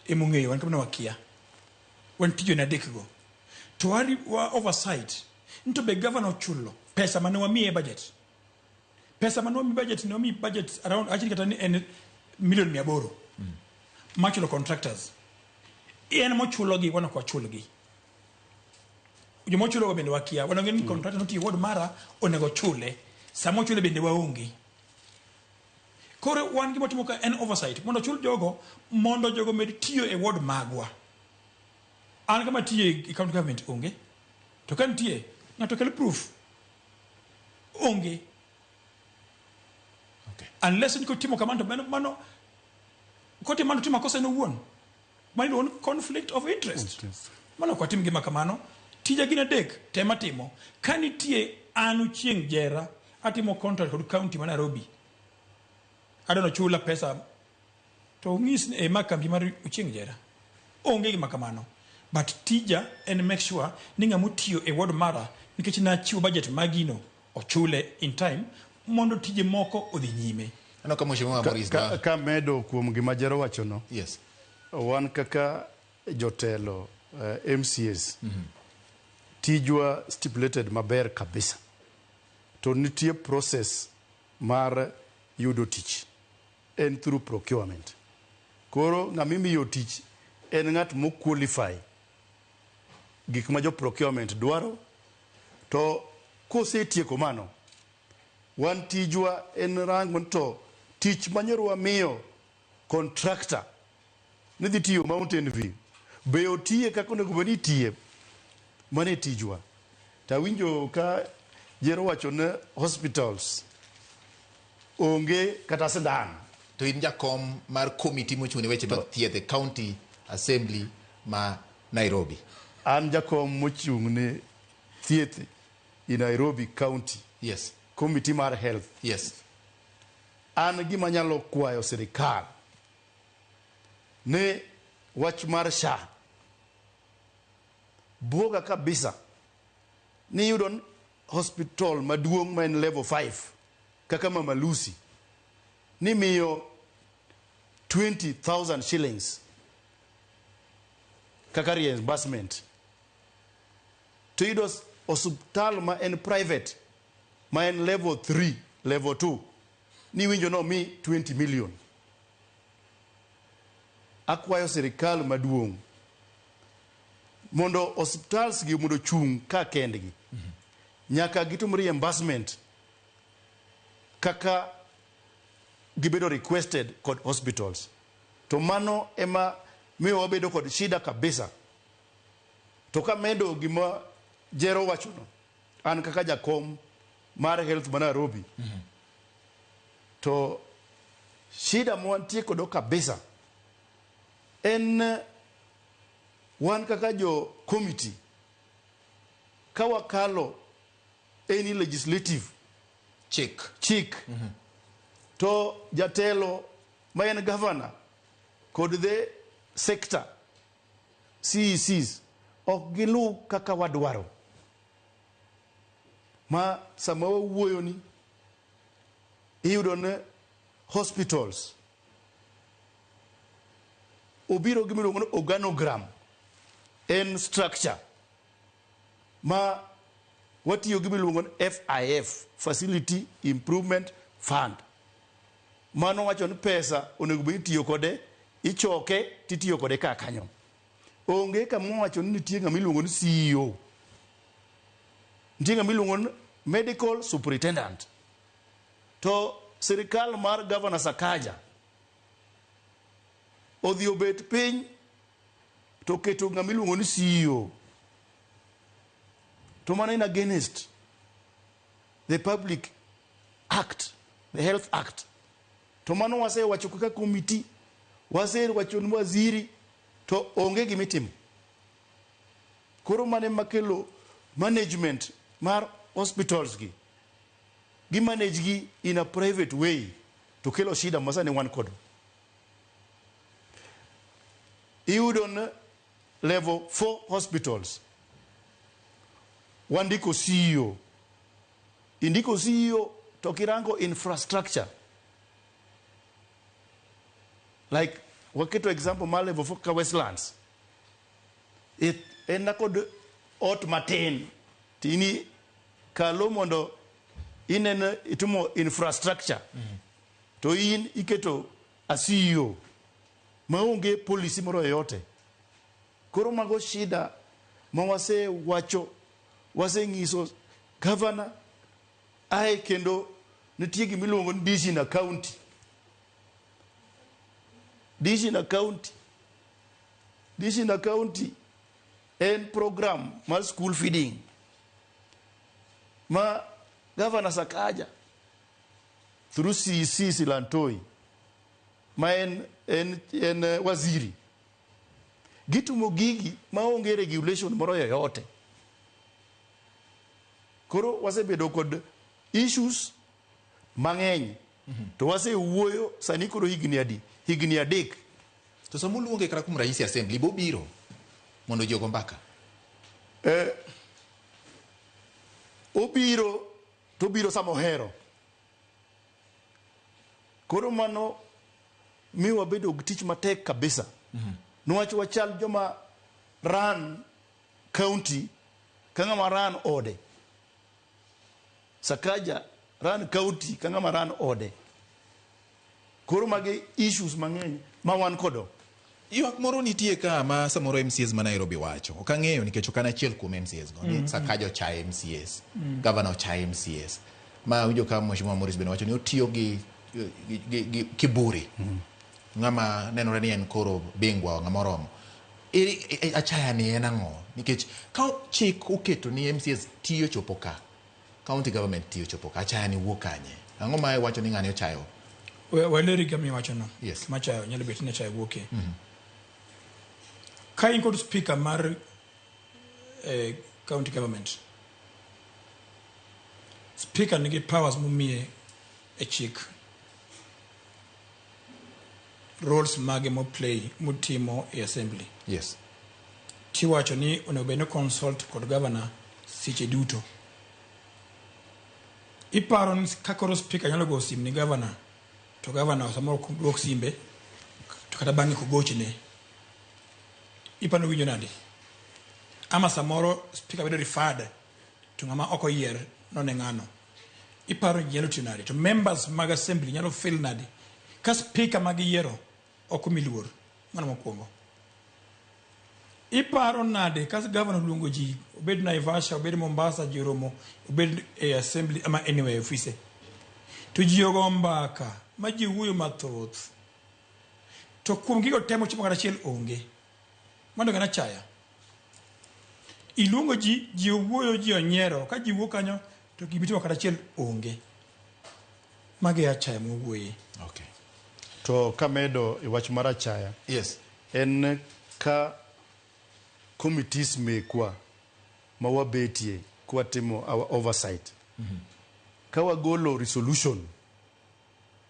emong'eyo, wan kamano wakia. Wan tijwa en adek go. To wa, wa oversight, ni to be governor ochulo pesa mane wamiye e budget. Pesa mane wamiye budget, ne wamiye budget around, actually kata ni en milion 800. Machulo contractors. En mochulogi, wan ok wachulgi. Joma ochulogo bende wakia. Wan ong'e ni contractor notiyo ward mara, onego chule. Sama ochule bende waonge. Koro wan gima watimo ka en oversight mondo ochul jogo mondo jogo med tiyo e ward magwa. An kama tiye e county government onge. To ka nitie, ng'ato kel proof. Onge. Okay. Unless ni kotimo kamano to mano, mano kotimo mano timo makosa en owuon. Mano iluongo ni conflict of interest. Mano ok watim gima kamano. Tija gin adek tema timo. Ka nitie an Ochieng' Jera atimo contract kod county ma Nairobi. Adwa chula pesa to ong'is ni ma kambi mar Ochieng' Jera. Onge gima kamano. But tija en make sure ni ng'ama otiyo e ward mara nikech nachiwo budget magino ochule in time mondo tije moko odhi nyime. Aneno ka Mheshimiwa Maurice Ka medo kuom gima Jero wachono. Yes. Wan kaka jotelo MCAs tijwa stipulated maber kabisa. To nitie process mar yudo tich en through procurement. Koro ng'ama imiyo tich en ng'at mo qualify gik ma jo procurement dwaro to kosetieko mano wan tijwa en rango to tich manyoro wamiyo contractor ni dhi tiyo Mountain View be otiye kaka onego bed ni itiye mano e tijwa to awinjo ka Jero wacho ne hospitals onge kata sindan to in jakom mar komiti mochung' ne weche mag thieth e county assembly ma Nairobi. An jakom mochung' ne thieth i Nairobi County. Yes. Committee mar health. Yes. An gima nyalo kwayo sirikal ne wach mar SHA buoga kabisa ni yudo hospital maduong' ma en level 5 kaka Mama Lucy ni miyo 20,000 shillings kaka reimbursement to yudo osuptal ma en private ma en level 3 level 2 ni winjo no mi 20 million. Akwayo sirikal maduong' mondo osiptals gi mondo chung' ka kendgi nyaka gitim reimbursement kaka gibedo requested kod hospitals to mano ema miyo wabedo kod shida kabisa to kamedo gima Jero wachono an kaka jakom mar health ma Nairobi to shida mwantie kodo kabisa En wan kaka jo committee ka wakalo any legislative chik chik to jatelo ma en governor kod the sector CECs ok giluw kaka wadwaro. Ma sama wawuoyo ni iyudo ne hospitals obiro gi miluongo ni organogram en structure ma watiyo gi miluongo ni FIF, Facility Improvement Fund. Mano wacho ni pesa onego bed ni itiyo kode, ichoke titiyo kode ka kanyo. Onge kama wacho ni nitie ng'ama iluongo ni CEO. Nitie ng'ama iluongo ni Medical Superintendent. To sirikal mar Governor Sakaja odhi obet piny to keto ng'ama iluongo ni CEO. To mano en against the Public Act, the Health Act. To mano wasewacho kaka committee, wasewacho ni waziri to onge gimitimo. Koro mano ema kelo management mar hospitals gi. Gi manage gi in a private way to kelo shida ma sani wan kodo. Iyudo ni level 4 hospitals wandiko CEO. Indiko CEO to kirango infrastructure. Like waketo example mar level 4 ka Westlands. It, en na kod ot matin tini kalo mondo ineno itimo infrastructure to in iketo a CEO maonge policy moro yoyote. Koro mago shida ma wasewacho, waseng'iso governor ae kendo nitie gimiluongo ni dish in a county. Dish in a county. Dish in a county en program mar school feeding ma Governor Sakaja through CEC Silantoi ma en waziri gitimo gigi maonge regulation moro yoyote. Koro wasebedo kod issues mang'eny to wasewuoyo sani koro higni adi? Higni 3. To sama uluonge kata kuom ranyisi assembly bobiro mondo ji ogo mbaka. Obiro to obiro sama ohero. Koro mano miyo wabedo gi tich matek kabisa. Niwach wachal joma run county ka ng'ama run ode. Sakaja run county ka ng'ama run ode. Koro magi issues mang'eny ma wan kodo. Ywak moro nitie ka ma samoro MCAs ma Nairobi wacho. Ok ang'eyo nikech ok an achiel kuom MCAs go. Ni Sakaja ochayo MCAs. Governor ochayo MCAs. Ma winjo ka Mheshimiwa Morris bende wacho ni otiyo gi kiburi. Ng'ama nenore ni en koro bingwa ng'ama oromo. Achaya ni en ang'o? Nikech ka chik oketo ni MCAs tiyo chopo ka, county government tiyo chopo ka, achaya ni wuok kanye? Ang'o ma iwacho ni ng'ani ochayo? Waleri gima iwacho no. Yes. Machayo nyalo bet ni achayo wuokie. Ka in kod speaker mar county government, speaker nigi powers momiye e chik, roles mage mo play motimo e assembly. Yes. Tiwacho ni onego bed ni consult kod governor seche duto. Iparo ni ka koro speaker nyalo go sim ni governor, to governor samoro ok duok simbe, to kata bang'e kogochne. Iparo winjo nade? Ama samoro speaker bedo referred to ng'ama ok oyier none ng'ano. Iparo ji nyalo tiyo nade? To members mag assembly nyalo feel nade? Ka speaker mag yiero ok omi luor. Mano mokwongo. Iparo nade ka governor oluongo ji, obed Naivasha, obed Mombasa, ji oromo, obed e assembly ama anywhere e ofise. To ji ogo mbaka, ma ji wuoyo mathoth. To kuom gigo te mochopo kata achiel onge. Mano en achaya. Iluongo ji, ji owuoyo, ji onyiero. Ka ji wuok kanyo, to gimitimo kata achiel onge. Magi e achaya mowuoye. Okay. To kamedo e wach mar achaya. Yes. en ka committees mekwa ma wabetie kwatimo our oversight. Ka wagolo resolution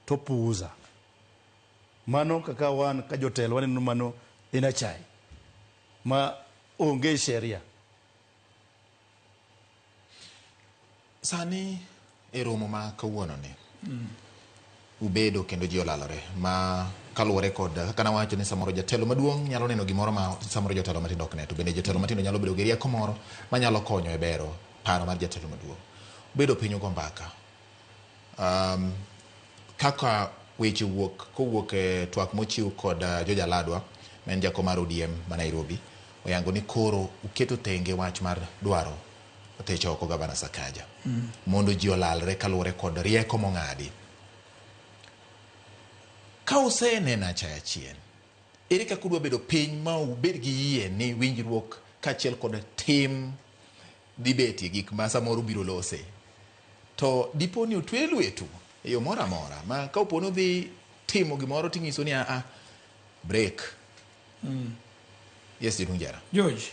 to puuza. Mano kaka wan ka jotelo waneno mano en achaye ma onge sheria. Sani e romo ma kawuono ni ubedo kendo ji olalore ma kaluwore kod kaka nawacho ni samoro jatelo maduong' nyalo neno gimoro ma samoro jotelo matindo ok ne, to bende jotelo matindo nyalo bedo gi rieko moro manyalo konyo e bero paro mar jatelo maduong'. Ubedo piny ugo mbaka. Kaka weche wuok kowuok e twak mochiw kod George Aladwa ma en jakom mar ODM ma Nairobi oyango ni koro uketo tenge wach mar dwaro thicho oko gavana Sakaja mondo ji olalre kaluwore kod rieko mong'adi. Ka useneno achaya chien, ere kaka udwa bedo piny ma ubed gi yie ni winjruok kaachiel kod tim dhi betie gik ma samoro ubiro lose? To dipo ni otwe lwetu e yo moro amora ma ka opo ni udhi timo gimoro ting'iso ni a break. Yes, Jaduong' Jara. George,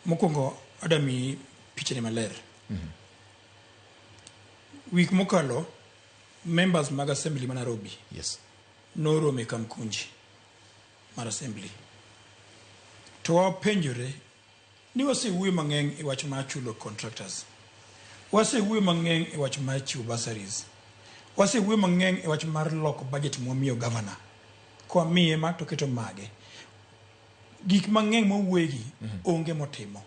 mokwongo adami pichani maler. Wik mokalo, members mag assembly ma Nairobi noromo e Kamkunji mar assembly. To wapenjore ni wasewuoyo mang'eny e wach mar chulo contractors. Wasewuoyo mang'eny e wach mar chiwo bursaries. Wasewuoyo mang'eny e wach mar loko budget mwamiyo governor. Kwamiye ma to keto mage. Gik mang'eny mwawuoyegi onge motimo.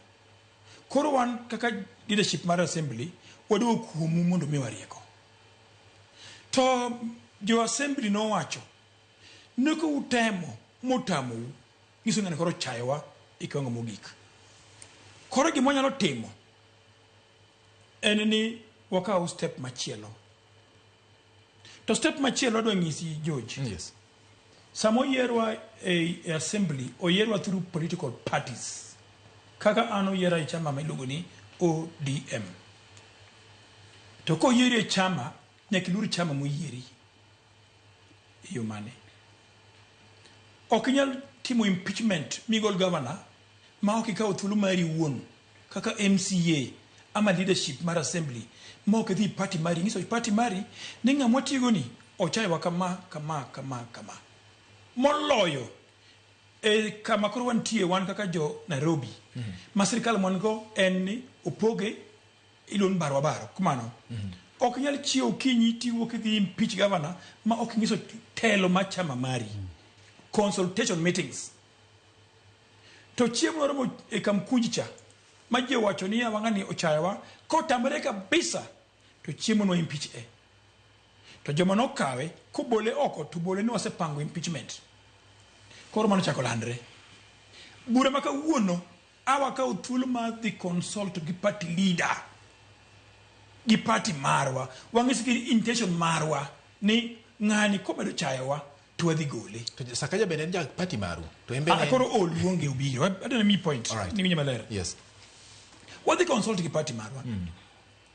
Koro wan kaka leadership mar assembly waduogo kuomu mondo miwa rieko. To jo assembly nowacho ni ka utemo motamou nyiso ng'ani koro ochayowa e kiwango mogik. Koro gima wanyalo timo en ni wakaw step machielo. To step machielo adwa nyisi George. Sama oyierwa e assembly, oyierwa through political parties. Kaka an oyiera e chama ma iluongo ni ODM. To koyieri e chama, nyaka iluor chama moyieri. E yo mane? Ok inyal timo impeachment migol governor ma ok ikawo thuolo mari iwuon kaka MCA ama leadership mar assembly ma ok idhi party mari nyiso party mari ni ng'ama watiyogo ni ochayowa kama kama kama kama. Moloyo e kama koro wantie wan kaka jo Nairobi ma sirikal mwan go en ni opoge iluongo ni barwa baro kumano. Ok inyal chiewo okinyi tiwuok idhi impeach governor ma ok inyiso telo mar chama mari. Consultation meetings. To chieng' moro e Kamkunji cha ma ji owacho ni yawa ng'ani ochayowa kotamre kabisa to chiemo no impeach e. To joma nokawe kobole oko to bole ni wasepango impeachment. Koro mano chako landre. Bura ma kawuono awa kawo thuolo mar dhi consult gi party leader gi party marwa wang'isgi intention marwa ni ng'ani komedo chayowa to wadhi gole. To Sakaja bende en ja party maru. To en Ah, bende koro oluonge obiro. Adwa mi point. Ni winjo maler. Wadhi consult gi party marwa.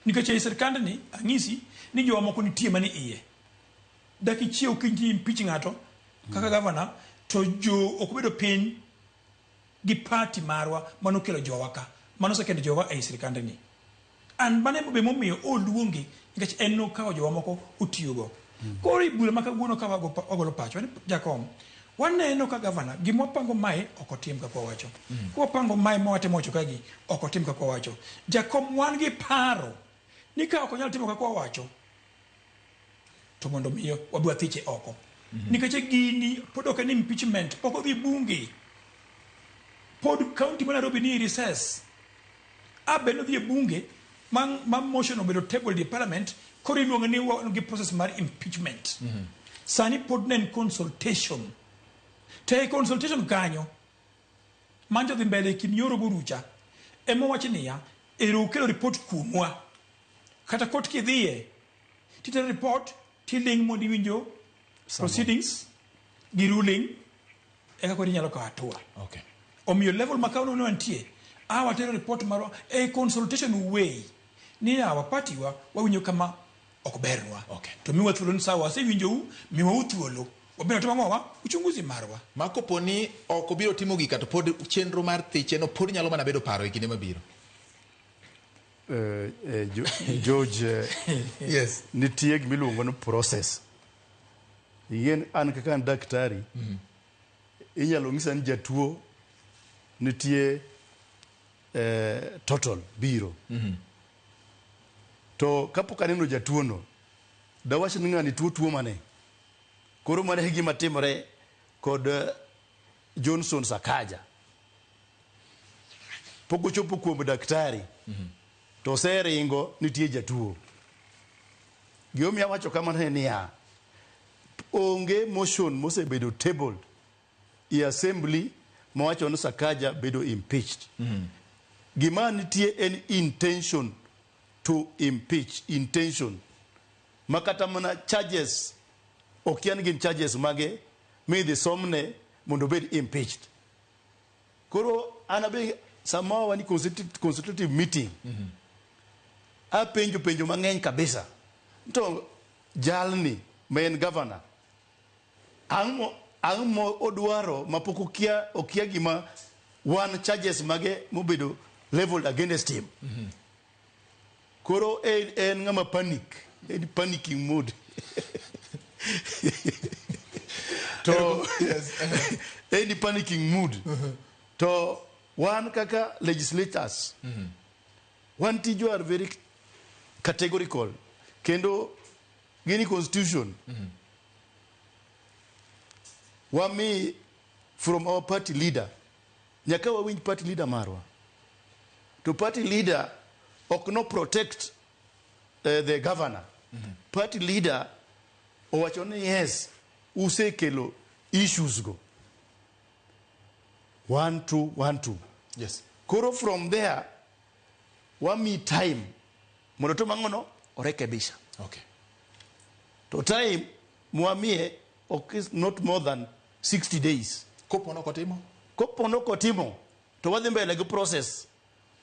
Nikech ei sirkandni ang'isi ni jowa moko nitie mani iye. Dak ichiew kinyi impeach ng'ato kaka governor to jo ok obedo piny gi party marwa manokelo jowa ka. Mano osekelo jowa ei sirkandni. An mano be momiyo oluonge nikech en nokawo jowa moko otiyogo. Koro e bura ma kawuono ka wagolo pachwa ni jakom waneno ka gavana gima wapango mae ok otim kaka wawacho. Ka wapango mae ma watemo wacho kagi ok otim kaka wawacho. Jakom wan gi paro ni ka ok onyal timo kaka wawacho to mondo miyo wabi wathiche oko. Nikech gini pod ok en impeachment, pok odhi bunge. Pod county ma Nairobi ni e recess. A be nodhi e bunge ma, ma motion obedo tabled e parliament koro iluongo ni wan gi process mar impeachment. Sani pod ne en consultation. To e consultation kanyo manjo dhi mbele e kind nyoro gorucha ema wach niya ero ukelo report kuomwa kata court kidhiye titero report tiling mondo iwinjo proceedings gi ruling eka koro inyalo kawo hatua. Omiyo level ma kawuono ne wantie a watero report marwa e consultation way ni yawa party wa wawinjo kama ok bernwa. To miwa thuolo ni sawa wasewinjou miwa thuolo. Wabiro timo ang'owa? Uchunguzi marwa. Ma kopo ni ok obiro timo gika to pod chenro mar thiche no pod nyalo mana bedo paro e kinde mabiro. George, yes. Nitie gima iluongo ni process. Yien an kaka an daktari, inyalo ng'isa ni jatuo nitie total biro. To kapok aneno jatuo no, dawach ni ng'ani tuo tuo mane? Koro mano e gima timore kod Johnson Sakaja. Pok ochopo kuom daktari, to oseringo nitie jatuo. Gimomiyo awacho kamano en niya, onge motion mosebedo tabled e assembly mawacho ni Sakaja bedo impeached. Gima nitie en intention to impeach, intention. Ma kata mana charges, okia ni gin charges mage midhi somne mondo obed impeached. Koro an abe sama wan consultative meeting, apenjo penjo mang'eny kabisa. To jalni ma en governor, ang'o mo odwaro mapok okia gima wan charges mage mobedo leveled against him. Koro en ng'ama panic, en panicking mode. To en panicking mood. To wan kaka legislators, wan tijwa are very categorical. Kendo gini constitution, wami from our party leader, nyaka wawinj party leader marwa. To party leader ok no protect the governor. Party leader owacho ni yes, usekelo issues go. 1 2 1 2. Yes. Koro from there, wami time mondo to mang'ono orekebisha. Okay. To time mwamie ok not more than 60 days. Kopono kotimo? Kopono kotimo, to wadhi mbele gi process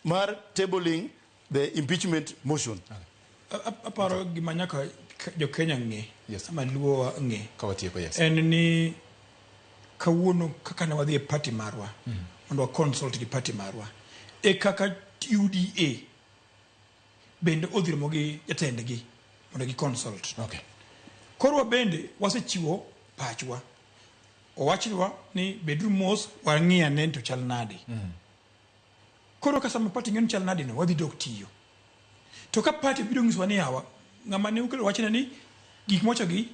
mar tabling the impeachment motion. Okay. Aparo gima nyaka jo Kenya ng'e. Yes. Ama Luo ng'e. Ka watieko, yes. En ni kawuono kaka ne wadhi e party marwa, mondo wa consult gi party marwa. E kaka UDA bende odhi romo gi jatendgi mondo gi consult. Okay. Koro bende wasechiwo pachwa. Owachnwa ni beduru mos wang'i ane to chal nade. Koro ka sama party ng'e ni chal nade no, wadhi dok tiyo. To ka party biro nyisowa ni yawa, ng'ama ne ukelo wachne ni gik mowachogi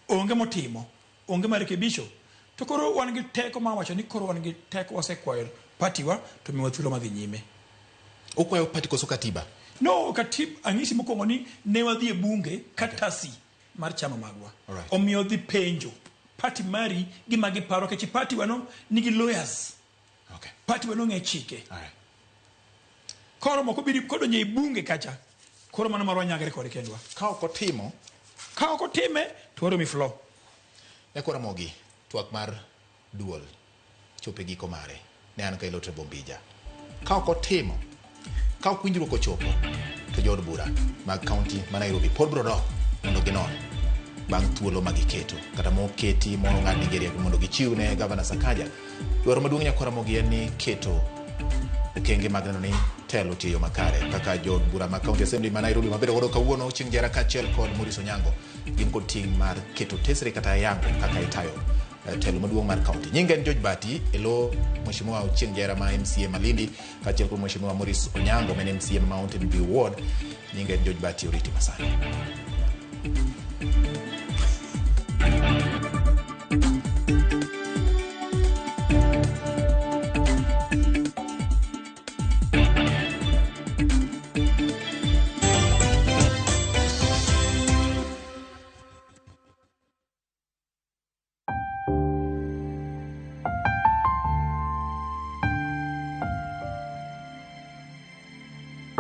onge motimo, onge marekebisho. To koro wan gi teko mar wacho ni koro wan gi teko wasekwayo party wa to miwa thuolo madhi nyime. Ukwayo party koso katiba? No, katiba anyisi mokwongo ni ne wadhi e bunge katasi mar chama magwa. Alright. Omiyo dhi penjo party mari gima giparo nikech party wano nigi lawyers. Okay. Party wano ng'e chike. Alright. Koro moko biri kodonjo e bunge kacha. Koro mano marwa nyagre kode kendwa. Ka ok otimo, ka ok otime to waromi floor. Nyakwa Ramogi, twak mar duol chopo e giko mare. Ne an ka Ilotre Bombija. Ka ok otimo, ka ok winjruok ochopo, to jood bura mag kaunti ma Nairobi pod biro dok mondo ginon bang' thuolo ma giketo kata moketi mong'adnegi rieko mondo gichiw ne Gavana Sakaja. Dwaro maduong' Nyakwa Ramogi en ni keto okenge mag neno ni telo tiyo e yo makare kaka jood bura mag County Assembly ma Nairobi mabedo godo kawuono Chieng' Jera kaachiel kod Maurice Onyango gin kod ting' mar keto tesre kata yango kaka itayo telo maduong' mar county. Nyinga en George Bati e lo Mheshimiwa Ochieng' Jera ma MCA Malindi kaachiel kod Mheshimiwa Maurice Onyango ma en MCA ma Mountain View Ward. Nyinga en George Bati, oriti masani.